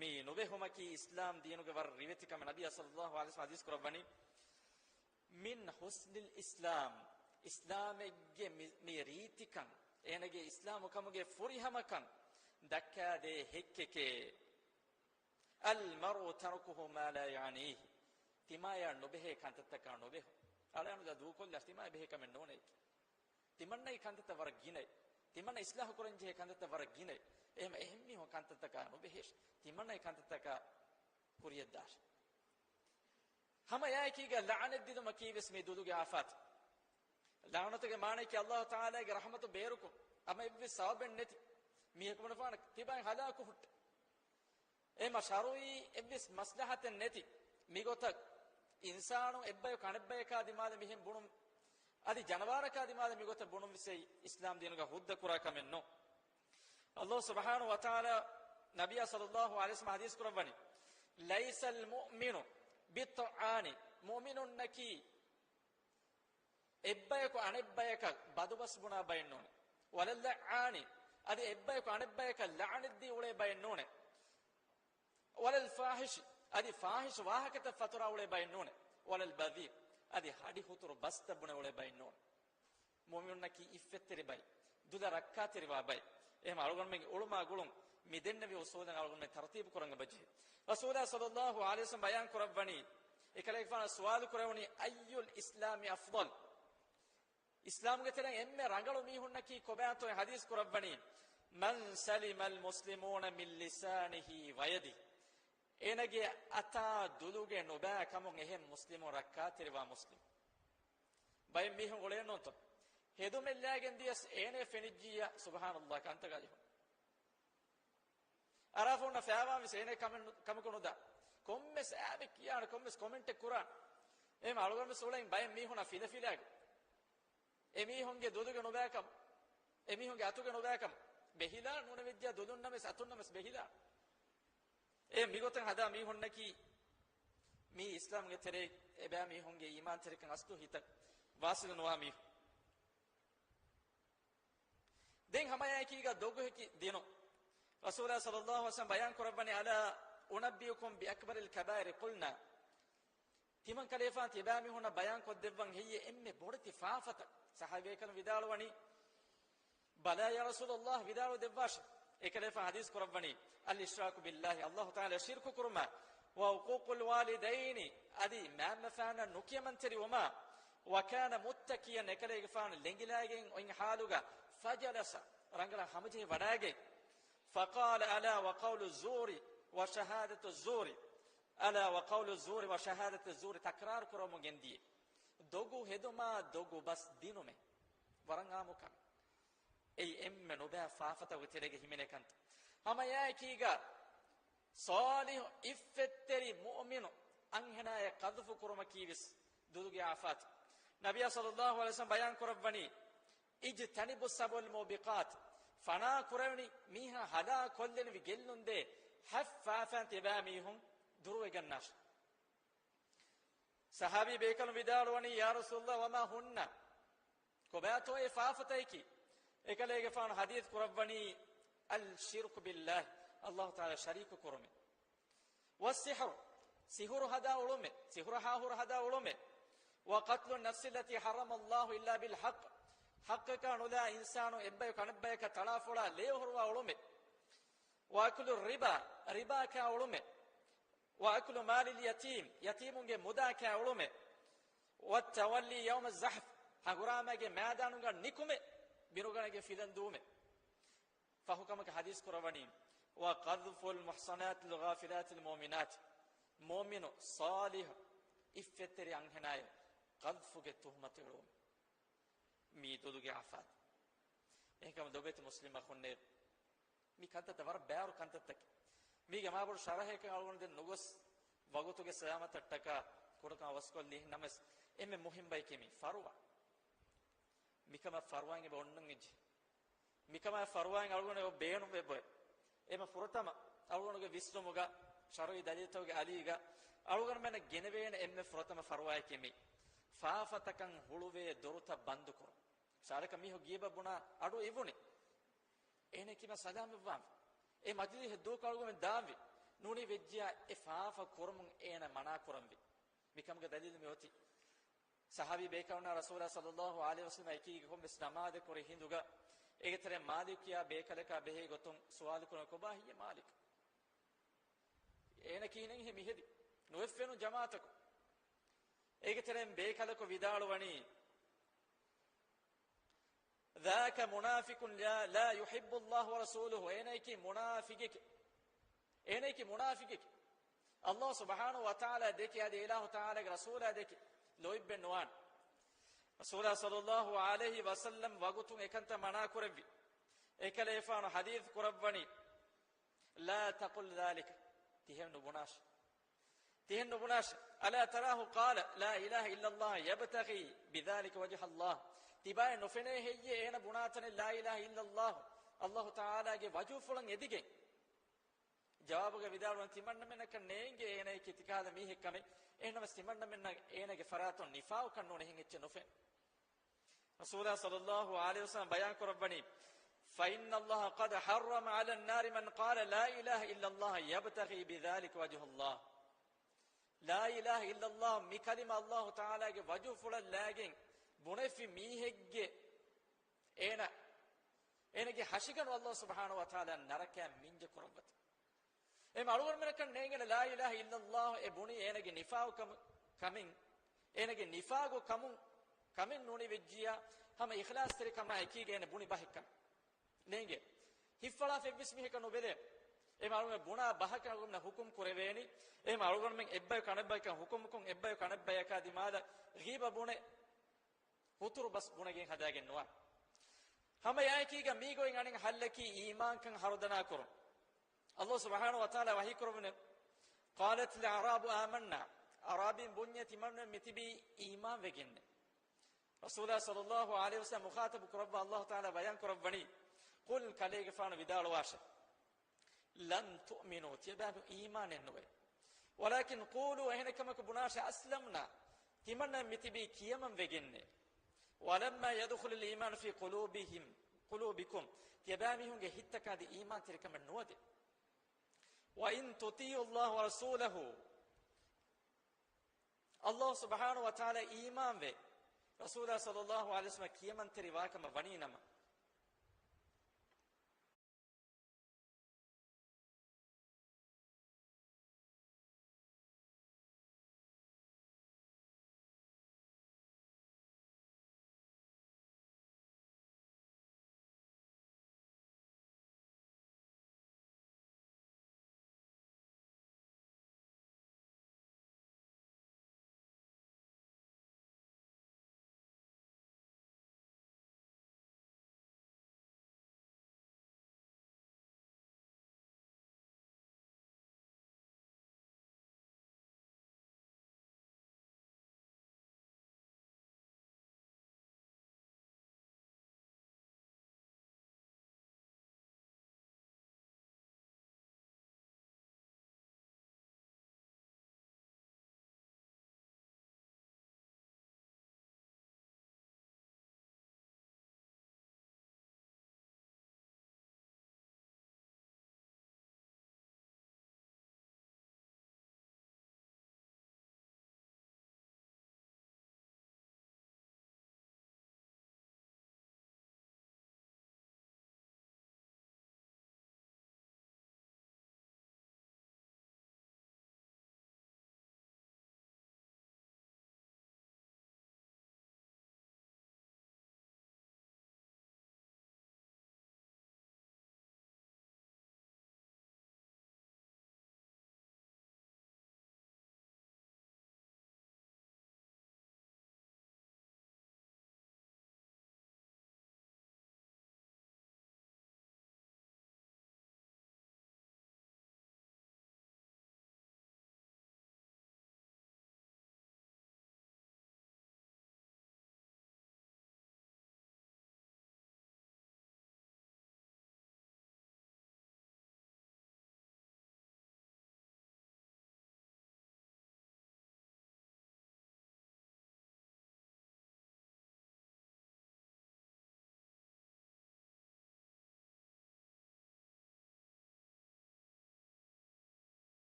މި ނުބެހުމަކީ އިސްލާމް ދީނުގެ ވަރަށް ރިވެތި ކަމެއް. ނަބިއްޔާ ޞައްލައްލާހު ޢަލައިހި ވަސައްލަމް ޙަދީޘް ކުރައްވަނީ، މިން ޙުސްނިލް އިސްލާމް، އިސްލާމެއްގެ މި، މި ރީތިކަން، އޭނަގެ އިސްލާމުކަމުގެ ފުރިހަމަކަން ދައްކާދޭ ހެއްކެކޭ، المرء تركه ما لا يعنيه، ތިމާޔާ ނުބެހޭ ކަންތައްތަކާ ނުބެހުން. އަޅާނުލާ ދޫކޮށްލާ ތިމާޔަށް ބެހޭ ކަމެއް ނޫނޭ. ތިމަންނަގެ ކަންތައްތައް ވަރަށް ގިނައޭ. ތިމަންނަ އިސްލާހު ކުރަންޖެހޭ ކަންތައްތައް ވަރަށް ގިނައޭ. އެހެމަ އެހެން މީހުން ކަންތައްތަކާ ނުބެހޭށެ. ތިމަންނަގެ ކަންތައްތަކާ ކުރިޔަށްދާށެ. ހަމައެއާއެކީގަ ލަޢުނަތް ދިނުމަކީ ވެސް މި ދުލުގެ އާފާތެއް. ލަޢުނަތުގެ މާނަޔަކީ ﷲ ތަޢާލާގެ ރަޙްމަތު ބޭރުކޮށް، ހަމަ އެއްވެސް ސަބަބެއް ނެތި މީހަކު ބުނެފާނެ ތިބާއިން ހަލާކު ހުއްޓެ. އެމަ ޝަރުޢީ އެއްވެސް މަސްލަހަތެއް ނެތި މިގޮތަށް އިންސާނު އެއްބަޔަކު އަނެއްބަޔަކާ ދިމާލަށް މިހެން ބުނުން، އަދި ޖަނަވާރަކާ ދިމާލަށް މިގޮތަށް ބުނުން ވެސް އެއީ އިސްލާމް ދީނުގަ ހުއްދަ ކުރާ ކަމެއް ނޫން. ﷲ ސުބްޙާނަހޫ ވަތަޢާލާ ނަބިއްޔާ ޞައްލައްލާހު ޢަލައިހި ވަސައްލަމަ ޙަދީޘް ކުރައްވަނީ، "ليس المؤمن بالطعان، މުއުމިނުންނަކީ އެއްބަޔަކު އަނެއްބަޔަކަށް ބަދުބަސް ބުނާ ބައެއް ނޫނެ. ولا اللعان، އަދި އެއްބަޔަކު އަނެއްބަޔަކަށް ލަޢުނަތްދީ އުޅޭ ބައެއް ނޫނެ. ولا الفاحش، އަދި ފާޙިޝް ވާހަކަތައް ފަތުރާ އުޅޭ ބައެއް ނޫނެ. ولا البذيء، އަދި ހަޑި ހުތުރު ބަސްތައް ބުނެ އުޅޭ ބައެއް ނޫނެ." މުއުމިނުންނަކީ އިއްފަތްތެރި ބައެއް، ދުލަށް ރައްކާތެރިވާ ބައެއް. އެހެން އަޅުގަނޑުމެންގެ އުޅުމާ ގުޅުން މި ދެންނެވި އުޞޫލަށް އަޅުގަނޑުމެން ތަރުތީބު ކުރަން އެބަޖެހޭ. ރަސޫލާ ޞައްލައްލާހު ޢަލައިހި ވަސައްލަމަ ބަޔާން ކުރައްވަނީ، އެކަލޭގެފާނު ސުވާލު ކުރެވުނީ، "أي الإسلام أفضل؟" އިސްލާމްގެ ތެރެއިން އެންމެ ރަނގަޅު މީހުންނަކީ ކޮބާތޯ؟ ޙަދީޘް ކުރައްވަނީ، "من سلم المسلمون من لسانه ويده." އޭނަގެ އަތާ ދުލުގެ ނުބައި ކަމުން އެހެން މުސްލިމުން ރައްކާތެރިވާ މުސްލިމު. ބައެއް މީހުން އުޅޭނުންތޯ؟ ހެދުމެއްލާގެން ދިޔަސް އޭނަ ފެނިއްޖިއްޔާ، ސުބްޙާނައްލާހް، ކަންތައް އަލިހުން. އަރާފަ ހުންނަ ފައިވާން ވެސް އޭނަ ކަމެއް ނު-، ކަމަކު ނުދާ. ކޮންމެސް އާބެއް ކިޔާނެ، ކޮންމެސް ކޮމެންޓެއް ކުރާނެ. އެހެން އަޅުގަނޑު ވެސް އުޅެން ބައެއް މީހުންނާ ފިލަފިލާގެ. އެ މީހުންގެ ދުލުގެ ނުބައިކަމު، އެ މީހުންގެ އަތުގެ ނުބައިކަމު ބެހިލާ ނޫނެވިއްޖާ ދުލުންނަމެސް އަތުންނަމެސް ބެހިލާ. އެ މިގޮތަށް ހަދާ މީހުންނަކީ މީ އިސްލާމްގެ ތެރޭ އެބައި މީހުންގެ އީމާންތެރިކަން އަސްލު ހިތަށް ވާސިލު ނުވާ މީހުން. ދެން ހަމައެކީގަ ދޮގުހެކި ދިނުން. ރަސޫލާ ޞައްލައްލާހު ޢަލައިހި ވަސައްލަމަ ބަޔާން ކުރައްވަނީ، "ألا أنبئكم بأكبر الكبائر؟" قُلْنَا. ތިމަން ކަލޭފާން ތިބާ މީހުންނަށް ބަޔާން ކޮށްދެއްވަން ހެއްޔޭ އެންމެ ބޮޑެތި ފާފަތައް؟ ޞަޙާބީބޭކަލުން ވިދާޅުވަނީ، "بلى يا رسول الله، ވިދާޅު ދެއްވާށެ." އެކަލޭފާން ޙަދީޘް ކުރައްވަނީ، "الإشراك بالله، ﷲ ތަޢާލާ ޝިރްކު ކުރުމާ، وعقوق الوالدين، އަދި މައިންބަފައިންނަށް ނުކިޔަމަންތެރިވުމާ، وكان متكئا، އެކަލޭގެފާނު ލެނގިލާގެން އޮތް ޙާލުގަ، فجلس، ރަނގަޅަށް ހަމަޖެހި ވަޑާގެން، فقال، ألا وقول الزور وشهادة الزور، ألا وقول الزور وشهادة الزور، ތަކްރާރު ކުރަމުން ގެންދިޔަ. ދޮގު ހެދުމާ ދޮގު ބަސް ދިނުމޭ. ވަރަށް އާއްމު ކަމެއް. އެއީ އެންމެ ނުބައި ފާފަތަކުގެ ތެރޭގަ ހިމެނޭ ކަންތައް. ހަމައެއާއެކީގަ ޞާލިޙު އިއްފަތްތެރި މުއުމިނު އަންހެނާއެއް ޤަޛްފު ކުރުމަކީ ވެސް ދުލުގެ އާފާތެއް. ނަބިއްޔާ ޞައްލައްލާހު ޢަލައިހި ވަސައްލަމަ ބަޔާން ކުރައްވަނީ، اجتنبوا السبع الموبقات، ފަނާ ކުރެވުނީ މީހާ ހަލާކު ކޮށްލެނިވި ގެއްލުންދޭ ހަތް ފާފައިން ތިބާ މީހުން ދުރުވެގަންނާށި. ޞަޙާބީ ބޭކަލުން ވިދާޅުވަނީ، "يا رسول الله، وما هن؟" ކޮބާތޯ އެ ފާފަތަކީ؟ އެކަލޭގެފާނު ޙަދީޘް ކުރައްވަނީ، "الشرك بالله، ﷲ ތަޢާލާ ޝަރީކު ކުރުމޭ، والسحر، ސިހުރު ހަދާ އުޅުމޭ، ސިހުރަށާ ހުރަހަދާ އުޅުމޭ، وقتل النفس التي حرم الله إلا بالحق، ޙައްޤަކާ ނުލާ އިންސާނު އެއްބަޔަކު އަނެއްބަޔަކަށް ތަޅާފޮޅާ ލޭ އޮހޮރުވާ އުޅުމޭ، وأكل الربا، ރިބާ ކާ އުޅުމޭ، وأكل مال اليتيم، ޔަތީމުންގެ މުދާ ކާ އުޅުމޭ، والتولي يوم الزحف، ހަނގުރާމައިގެ މައިދާނުގަ ނިކުމޭ، ބިރުގަނެގެން ފިލަން ދޫމޭ." ފަހުކަމަކަށް ޙަދީޘް ކުރައްވަނީ، "وقذف المحصنات الغافلات المؤمنات، މުއުމިނު ޞާލިޙު އިއްފަތްތެރި އަންހެނާއެއް ޤަޛްފުގެ ތުހުމަތު އެޅުވުން." މީ ދުލުގެ އާފާތެއް. އެހެންކަމުން ލޮބުވެތި މުސްލިމް އަޚުންނޭ، މި ކަންތައްތައް ވަރަށް ބާރު ކަންތައްތަކެއް. މީގެ މާބޮޑު ޝަރަޙައެއް އަޅުގަނޑު ދެން ނުގޮސް، ވަގުތުގެ ސަލާމަތަށްޓަކާ ކުޑަކަމަށް ވަސްކޮށްލީ. ނަމަވެސް އެންމެ މުހިންމު ބަޔަކީ މި ފަރުވާ. މިކަމަށް ފަރުވާއިން އެބަ އޮންނަން އެއްޗެއް. މިކަމާ ފަރުވާއިން އަޅުގަނޑު ބޭނުން ވެއްބޮއެ. އެމަ ފުރަތަމަ އަޅުގަނޑުގެ ވިސްނުމުގަ، ޝަރުޢީ ދަލީލުތަކުގެ އަލީގަ، އަޅުގަނޑުމެންނަށް ގެނެވޭނެ އެންމެ ފުރަތަމަ ފަރުވާއަކީ މި. ފާފަތަކަށް ހުޅުވޭ ދޮރުތައް ބަންދުކުރުން. ސާރަކަށް މީހުން ގީބަ ބުނާ އަޑު އިވުނި. އޭނަ ކިބަ ސަލާމަތްވާން. އެ މަޖިލީހަށް ދޫކޮށް އަޅުގަނޑުމެން ދާންވި. ނޫނީ ވެއްޖިޔާ އެ ފާފަ ކުރަމުން އޭނަ މަނާ ކުރަންވި. މިކަމުގެ ދަލީލު މި އޮތީ. ޞަޙާބީ ބޭކަލުންނާ ރަސޫލާ ޞައްލައްލާހު ޢަލައިހި ވަސައްލަމަ އެކީގަ ކޮންމެސް ނަމާދެއް ކުރި ހިނދުގަ، އޭގެ ތެރެއިން މާލިކު ކިޔާ ބޭކަލަކާ ބެހޭ ގޮތުން ސުވާލު ކުރަން، ކޮބާ ހެއްޔޭ މާލިކު؟ އޭނަ ކިހިނެއްހޭ މިހެދި؟ ނުވެފެނު ޖަމާޢަތަކު. އޭގެ ތެރެއިން ބޭކަލަކު ވިދާޅުވަނީ، ذاك منافق لا، لا يحب الله ورسوله. އޭނައަކީ މުނާފިގެކެ. އޭނައަކީ މުނާފިގެކެ. ﷲ ސުބްޙާނަހު ވަތަޢާލާ ދެކެ، އަދި އިލާހު ތަޢާލާގެ ރަސޫލާ ދެކެ، ލޯތްބެއް ނުވާނެ. ރަސޫލާ ޞައްލައްލާހު ޢަލައިހި ވަސައްލަމް ވަގުތުން އެކަންތައް މަނާ ކުރެއްވި. އެކަލޭފާނު ޙަދީޘް ކުރައްވަނީ، لا تقل ذلك. ތިހެން ނުބުނާށި. ތިހެން ނުބުނާށި. ألا تراه قال لا إله إلا الله يبتغي بذلك وجه الله. ތިބާއަށް ނުފެނޭ ހެއްޔޭ އޭނަ ބުނާތަނެއް لا إله إلا الله، ﷲ ތަޢާލާގެ ވަޖުހުފުޅަށް އެދިގެން؟ ޖަވާބުގަ ވިދާޅުވަން ތިމަންނަމެންނަކަށް ނޭނގޭ އޭނައަކީ ތިކަހަލަ މީހެއްކަމެއް. އެހެންނަމަސް ތިމަންނަމެންނަށް އޭނަގެ ފަރާތުން ނިފާގުކަން ނޫނޭ އެހެން އެއްޗެއް ނުފެން. ރަސޫލާ ޞައްލައްލާހު ޢަލައިހި ވަސައްލަމް ބަޔާން ކުރައްވަނީ، فإن الله قد حرم على النار من قال لا إله إلا الله يبتغي بذلك وجه الله. لا إله إلا الله މި ކަލިމަ އައްލާހު ތަޢާލާގެ ވަޖުހުފުޅަށް ލާގެން ބުނެފި މީހެއްގެ އޭނަ، އޭނަގެ ހަށިގަނޑު އައްލާހު ސުބްޙާނަހު ވަތަޢާލާ ނަރަކައަށް މިންޖެއް ކުރައްވަތަ. އެ އަޅުގަނޑުމެންނަކަށް ނޭނގޭނެ لا إله إلا الله އެ ބުނީ އޭނަގެ ނިފާގު ކަމު، ކަމެއް، އޭނަގެ ނިފާގު ކަމުން، ކަމެއް ނޫނީ ވެއްޖިއްޔާ، ހަމަ އިޚްލާޞްތެރިކަމާ އެކީގަ އޭނަ ބުނި ބަހެއްކަން ނޭނގޭ. ހިއްފަޅާފަ އެއްވެސް މީހަކަށް ނުބެލޭ. އެ އަޅުގަނޑުމެން ބުނާ ބަހަކަށް އަޅުގަނޑުމެން ޙުކުމް ކުރެވޭނީ. އެ އަޅުގަނޑުމެން އެއްބަޔަކު އަނެއްބަޔަކަށް ޙުކުމްކޮށް، އެއްބަޔަކު އަނެއްބަޔަކާ ދިމާލަށް ޣީބަ ބުނެ، ހުތުރު ބަސް ބުނެގެން ހަދާގެން ނުވާ. ހަމަ އެއާއެކީގަ މީގޮތް އަނެއް ޙައްލަކީ އީމާންކަން ހަރުދަނާ ކުރުން. އައްލާހު ސުބްޙާނަހު ވަތަޢާލާ ވަޙީ ކުރެއްވުނެ، قالت الأعراب آمنا. އަޢްރާބީން ބުންޏޭ ތިމަންނަމެން މިތިބީ އީމާން ވެގެންނޭ. ރަސޫލާ ޞައްލައްލާހު ޢަލައިހި ވަސައްލަމް މުޚާޠަބު ކުރައްވާ އައްލާހު ތަޢާލާ ބަޔާން ކުރައްވަނީ، قل، ކަލޭގެފާނު ވިދާޅުވާށެ، لم تؤمنوا، ތިޔަބައިމީހުން އީމާނެއް ނުވޭ. ولكن قولوا، އެހެނެއް ކަމަކު ބުނާށޭ، أسلمنا، ތިމަންނަމެން މިތިބީ ކިޔަމަން ވެގެންނޭ. ولما يدخل الإيمان في قلوبهم، قلوبكم، ތިޔަބައިމީހުންގެ ހިތްތަކާ އަދި އީމާންތެރިކަމެއް ނުވަދެ. وإن تطيعوا الله ورسوله، އައްލާހު ސުބްޙާނަހު ވަތަޢާލާ އީމާންވެ، ރަސޫލާ ޞައްލައްލާހު ޢަލައިހި ވަސައްލަމަށް ކިޔަމަންތެރިވާކަމަށް ވަނީ ނަމަ،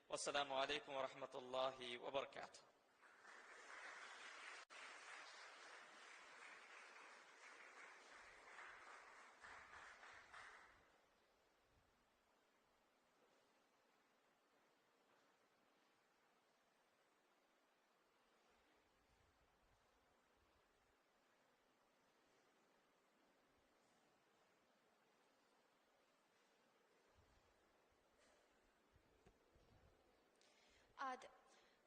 والسلام عليكم ورحمة الله وبركاته. އާދެ،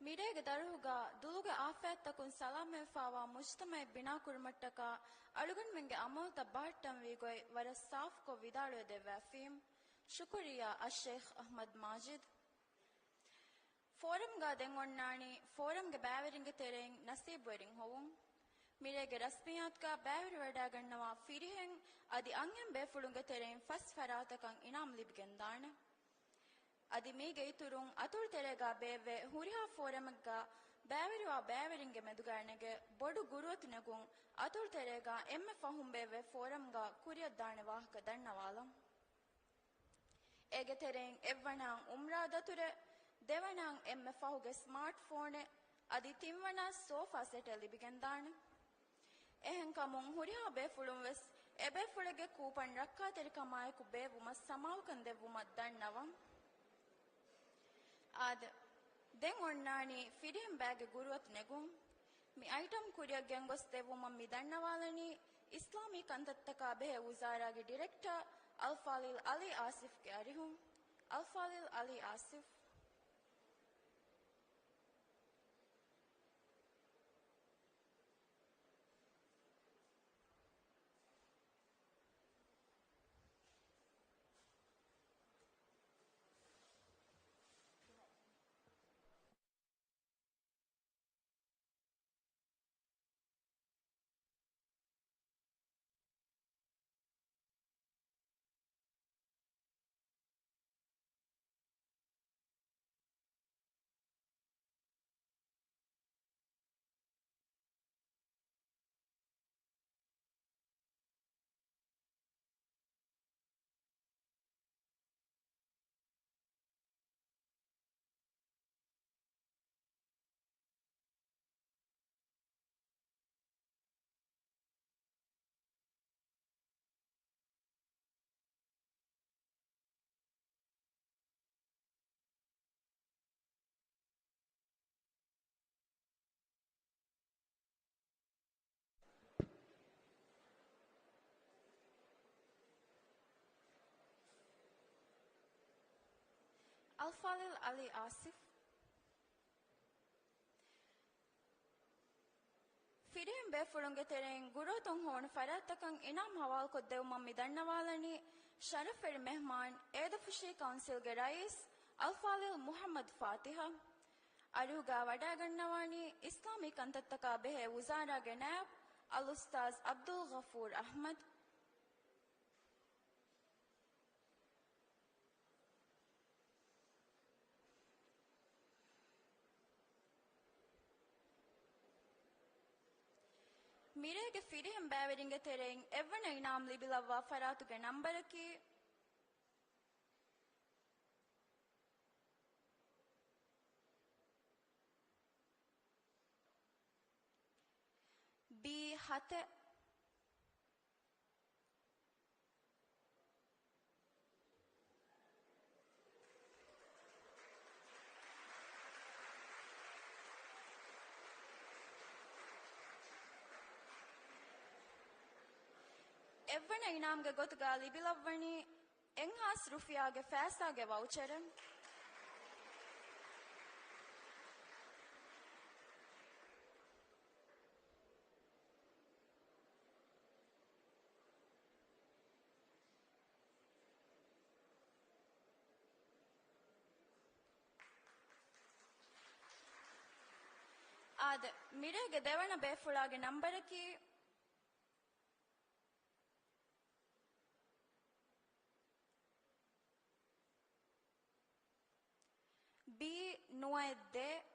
މިރޭގެ ދަރުހުގަ ދުލުގެ އާފާތްތަކުން ސަލާމަތްވެފައިވާ މުޖްތަމަޢެއް ބިނާކުރުމަށްޓަކާ އަޅުގަނޑުމެންގެ އަމަލުތައް ބަހައްޓަންވީ ގޮތް ވަރަށް ސާފުކޮށް ވިދާޅުވެ ދެއްވާފީމް. ޝުކުރިއްޔާ އައްޝައިޚް އަޙްމަދު މާޖިދު. ފޯރަމްގަ ދެން އޮންނާނީ ފޯރަމްގެ ބައިވެރިންގެ ތެރެއިން ނަސީބުވެރިން ހޮވުން. މިރޭގެ ރަސްމިއްޔާތުގަ ބައިވެރިވެވަޑައިގަންނަވާ ފިރިހެން އަދި އަންހެން ބޭފުޅުންގެ ތެރެއިން ފަސް ފަރާތަކަށް އިނާމް ލިބިގެންދާނެ. އަދި މީގެ އިތުރުން އަތޮޅު ތެރޭގަ ބޭއްވޭ ހުރިހާ ފޯރަމެއްގަ ބައިވެރިވާ ބައިވެރިންގެ މެދުގައި ނެގޭ ބޮޑު ގުރުއަތު ނެގުން އަތޮޅު ތެރޭގަ އެންމެ ފަހުން ބޭއްވޭ ފޯރަމްގަ ކުރިއަށްދާނެ ވާހަކަ ދަންނަވާލަން. އޭގެ ތެރެއިން އެއްވަނައަށް އުމްރާ ދަތުރެއް، ދެވަނައަށް އެންމެ ފަހުގެ ސްމާޓް ފޯނެއް، އަދި ތިންވަނައަށް ސޯފާ ސެޓެއް ލިބިގެންދާނެ. އެހެންކަމުން ހުރިހާ ބޭފުޅުން ވެސް އެބޭފުޅެއްގެ ކޫޕަން ރައްކާތެރިކަމާއެކު ބޭއްވުމަށް ސަމާލުކަން ދެއްވުމަށް ދަންނަވަން. އާދެ، ދެން އޮންނާނީ ފިރިހެން ބައިގެ ގުރުއަތު ނެގުން. މި އައިޓަމް ކުރިއަށް ގެންގޮސް ދެއްވުމަށް މި ދަންނަވާލަނީ އިސްލާމީ ކަންތައްތަކާ ބެހޭ ވުޒާރާގެ ޑިރެކްޓަރ އަލްފާޟިލް ޢަލީ އާސިފްގެ އަރިހުން. އަލްފާޟިލް ޢަލީ އާސިފް. އަލްފާޟިލް ޢަލީ އާސިފް. ފިރިހެން ބޭފުޅުންގެ ތެރެއިން ގުރުއަތުން ހޮވުނު ފަރާތްތަކަށް އިނާމް ހަވާލުކޮށްދެއްވުމަށް މި ދަންނަވާލަނީ، ޝަރަފްވެރި މެހްމާން، އޭދަފުށީ ކައުންސިލްގެ ރައީސް އަލްފާޟިލް މުޙައްމަދު ފާތިޙަ. އަރިހުގަ ވަޑައިގަންނަވާނީ، އިސްލާމީ ކަންތައްތަކާ ބެހޭ ވުޒާރާގެ ނައިބް އަލްއުސްތާޛް ޢަބްދުލްޣަފޫރު އަޙްމަދު. މިރޭގެ ފިރިހެން ބައިވެރިންގެ ތެރެއިން އެއްވަނަ އިނާމް ލިބިލައްވާ ފަރާތުގެ ނަންބަރަކީ، ބީ ހަތެއް. އެއްވަނަ އިނާމްގެ ގޮތުގަ ލިބިލައްވަނީ، އެއްހާސް ރުފިޔާގެ ފައިސާގެ ވައުޗަރެއް. އާދެ، މިރޭގެ ދެވަނަ ބޭފުޅާގެ ނަންބަރަކީ، ބީ ނުވައެއް ދޭއް.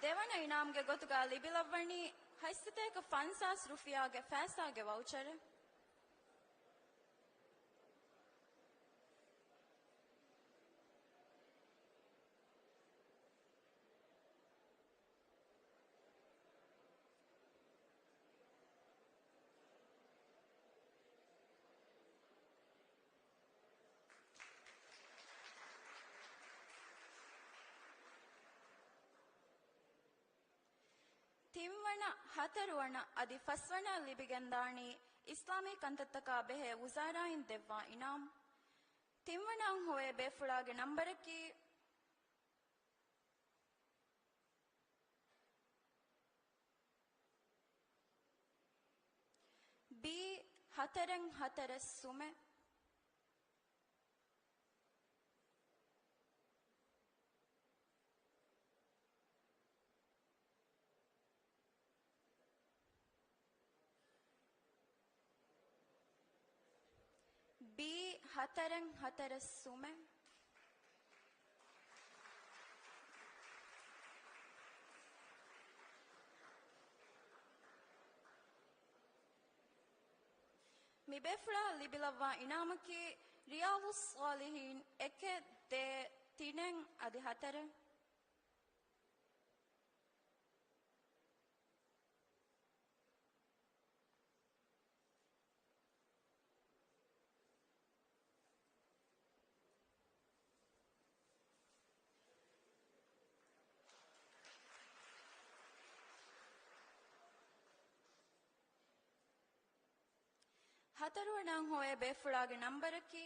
ދެވަނަ އިނާމްގެ ގޮތުގަ ލިބިލައްވަނީ ހަތްސަތޭކަ ފަންސާސް ރުފިޔާގެ ފައިސާގެ ވައުޗަރެއް. ތިންވަނަ، ހަތަރުވަނަ އަދި ފަސްވަނަ ލިބިގެންދާނީ އިސްލާމީ ކަންތައްތަކާ ބެހޭ ވުޒާރާއިން ދެއްވާ އިނާމް. ތިންވަނައަށް ހޮވޭ ބޭފުޅާގެ ނަންބަރަކީ ބީ ހަތަރެއް ހަތަރެއް ސުމެއް. ބީ ހަތަރެއް ހަތަރެއް ސުމެއް. މި ބޭފުޅާ ލިބިލައްވާ އިނާމަކީ ރިޔާޟުއްޞާލިޙީން އެކެއް ދޭއް ތިނެއް އަދި ހަތަރެއް. ހަތަރުވަނައަށް ހޮވޭ ބޭފުޅާގެ ނަންބަރަކީ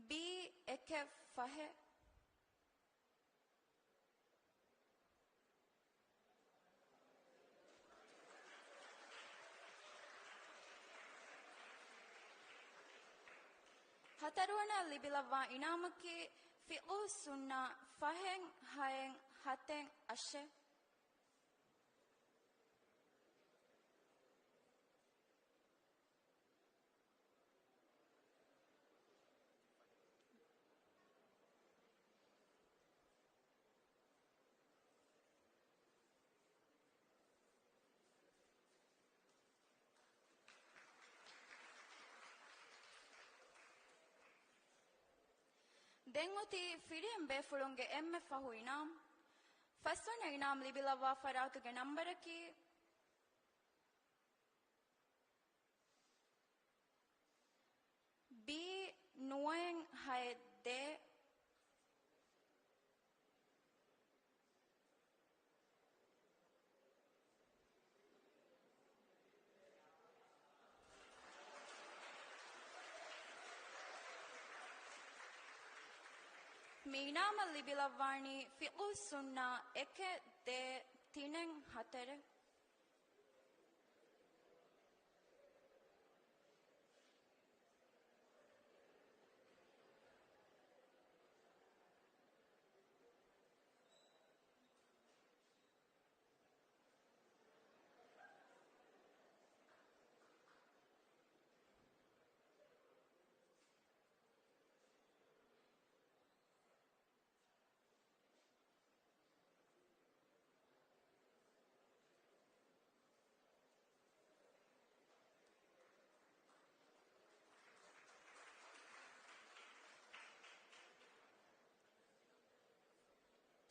ބީ އެކެއް ފަހެއް. ހަތަރުވަނައަށް ލިބިލައްވާ އިނާމަކީ ފިޤުހުއްސުންނާ ފަހެއް ހައެއް ހަތެއް އަށެއް. ދެން އޮތީ ފިރިހެން ބޭފުޅުންގެ އެންމެ ފަހު އިނާމް. ފަސްވަނަ އިނާމް ލިބިލައްވާ ފަރާތުގެ ނަންބަރަކީ ބީ ނުވައެއް ހައެއް ދޭއް. މި އިނާމަށް ލިބިލައްވާނީ ފިޤުހުއްސުންނާ އެކެއް ދޭއް ތިނެއް ހަތަރެއް.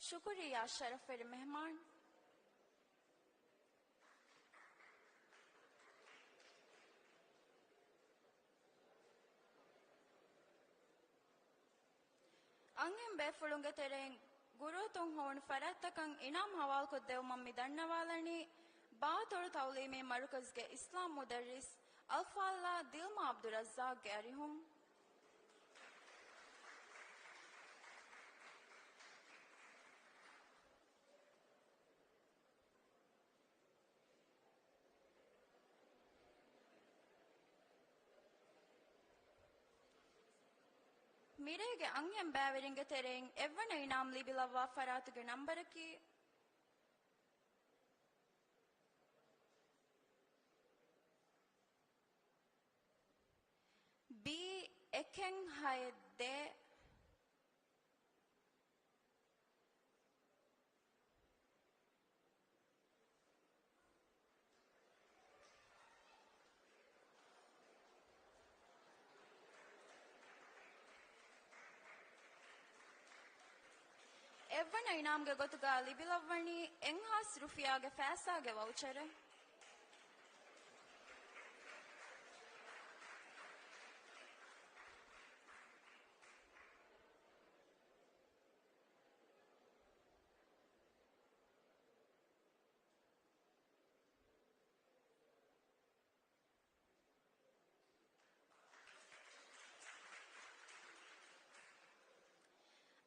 ޝުކުރިއްޔާ ޝަރަފްވެރި މެހްމާން. އަންހެން ބޭފުޅުންގެ ތެރެއިން ގުރޫތުން ހޮވުނު ފަރާތްތަކަށް އިނާމް ހަވާލުކޮށްދެވުމަށް މި ދަންނަވާލަނީ ބާތޮޅު ތަޢުލީމީ މަރުކަޒުގެ އިސްލާމް މުދައްރިސް އަލްފާޟިލާ ދިލްމާ ޢަބްދުއްރައްޒާޤްގެ އަރިހުން. މިރޭގެ އަންހެން ބައިވެރިންގެ ތެރެއިން އެއްވަނަ އިނާމް ލިބިލައްވާ ފަރާތުގެ ނަންބަރަކީ ބީ އެކެއް ހައެއް ދޭ. އެއްވަނަ އިނާމްގެ ގޮތުގަ ލިބިލައްވަނީ އެއްހާސް ރުފިޔާގެ ފައިސާގެ ވައުޗަރެއް.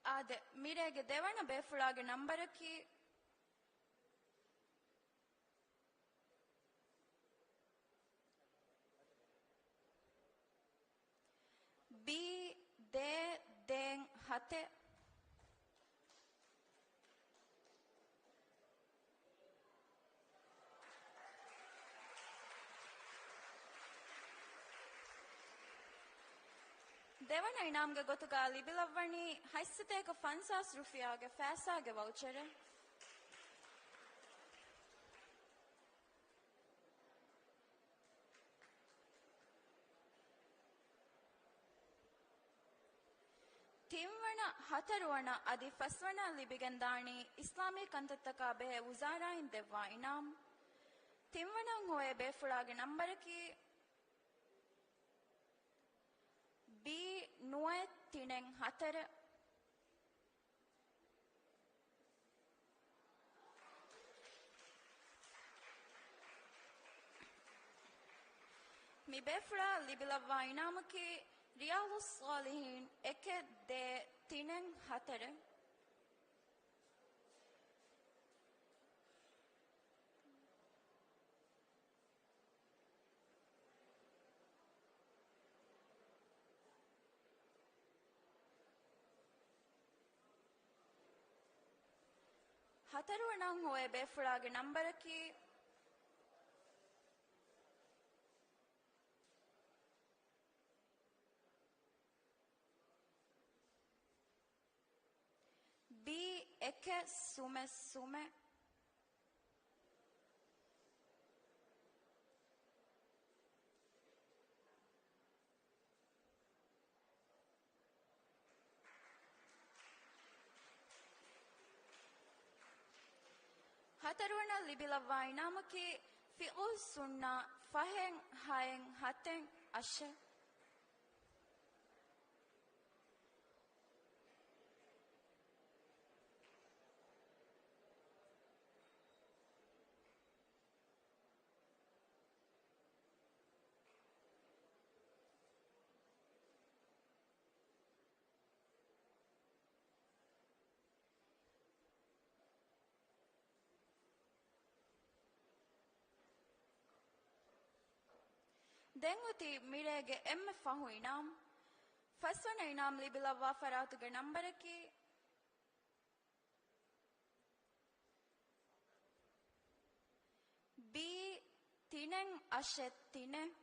އާދެ، މިރޭގެ ދެވަނަ ބޭފުޅާގެ ނަންބަރަކީ ބީ ދޭ ދޭން ހަތެއް. ދެވަނަ އިނާމްގެ ގޮތުގަ ލިބިލައްވަނީ ހަތްސަތޭކަ ފަންސާސް ރުފިޔާގެ ފައިސާގެ ވައުޗަރެއް. ތިންވަނަ، ހަތަރުވަނަ އަދި ފަސްވަނަ ލިބިގެންދާނީ އިސްލާމީ ކަންތައްތަކާ ބެހޭ ވުޒާރާއިން ދެއްވާ އިނާމް. ތިންވަނަ ހޮވޭ ބޭފުޅާގެ ނަންބަރަކީ ބީ ނުވައެއް ތިނެއް ހަތަރެއް. މި ބޭފުޅާ ލިބިލައްވާ އިނާމަކީ ރިޔާޟުއްޞާލިޙީން އެކެއް ދޭ ތިނެއް ހަތަރެއް. ހަތަރުވަނަ ހޮވޭ ބޭފުޅާގެ ނަންބަރަކީ ބީ އެކެއް ސުމެއް ސުމެއް. ހަތަރުވަނަ ލިބިލައްވާ އިނާމަކީ ފިޤުހުއްސުންނާ ފަހެއް ހައެއް ހަތެއް އަށެއް. ދެން އޮތީ މިރޭގެ އެންމެ ފަހު އިނާމް. ފަސްވަނަ އިނާމް ލިބިލައްވާ ފަރާތުގެ ނަންބަރަކީ ބީ ތިނެއް އަށެއް ތިނެއް.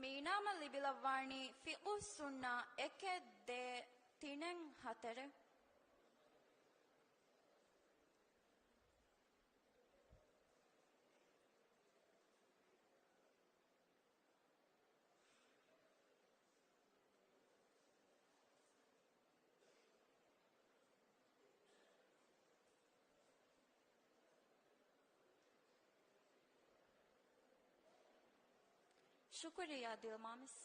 މި އިނާމަށް ލިބިލައްވާނީ ފިޤުހުއްސުންނާ އެކެއް ދޭ ތިނެއް ހަތަރެއް. ޝުކުރިއްޔާ ދިލްމާމިސް.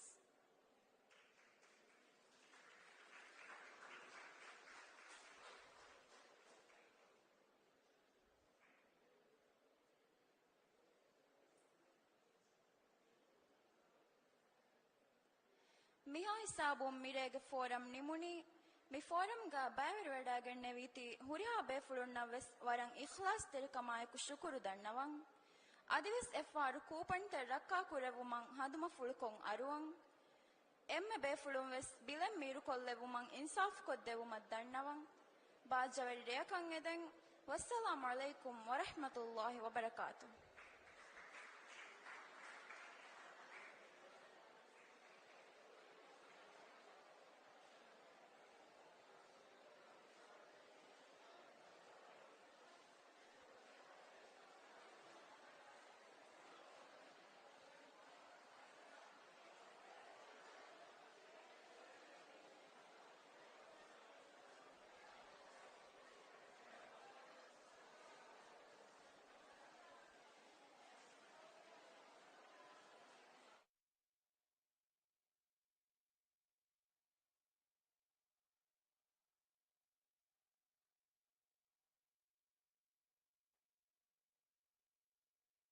މިހާ ހިސާބުން މިރޭގެ ފޯރަމް ނިމުނީ. މި ފޯރަމްގަ ބައިވެރިވެވަޑައިގެންނެވީތީ ހުރިހާ ބޭފުޅުންނަށް ވެސް ވަރަށް އިޚްލާޞްތެރިކަމާއެކު ޝުކުރު ދަންނަވަން. އަދިވެސް އެއްފަހަރު ކޫޕަންތައް ރައްކާކުރެއްވުމަށް ހަނދުމަފުޅުކޮށް އަރުވަން. އެންމެ ބޭފުޅުން ވެސް ބިލެއް މީރުކޮށްލެއްވުމަށް އިންސާފުކޮށްދެއްވުމަށް ދަންނަވަން. ބާއްޖަވެރި ރެއަކަށް އެދެން. ވައްސަލާމު ޢަލައިކުމް ވަރަޙްމަތުﷲި ވަބަރަކާތުހު.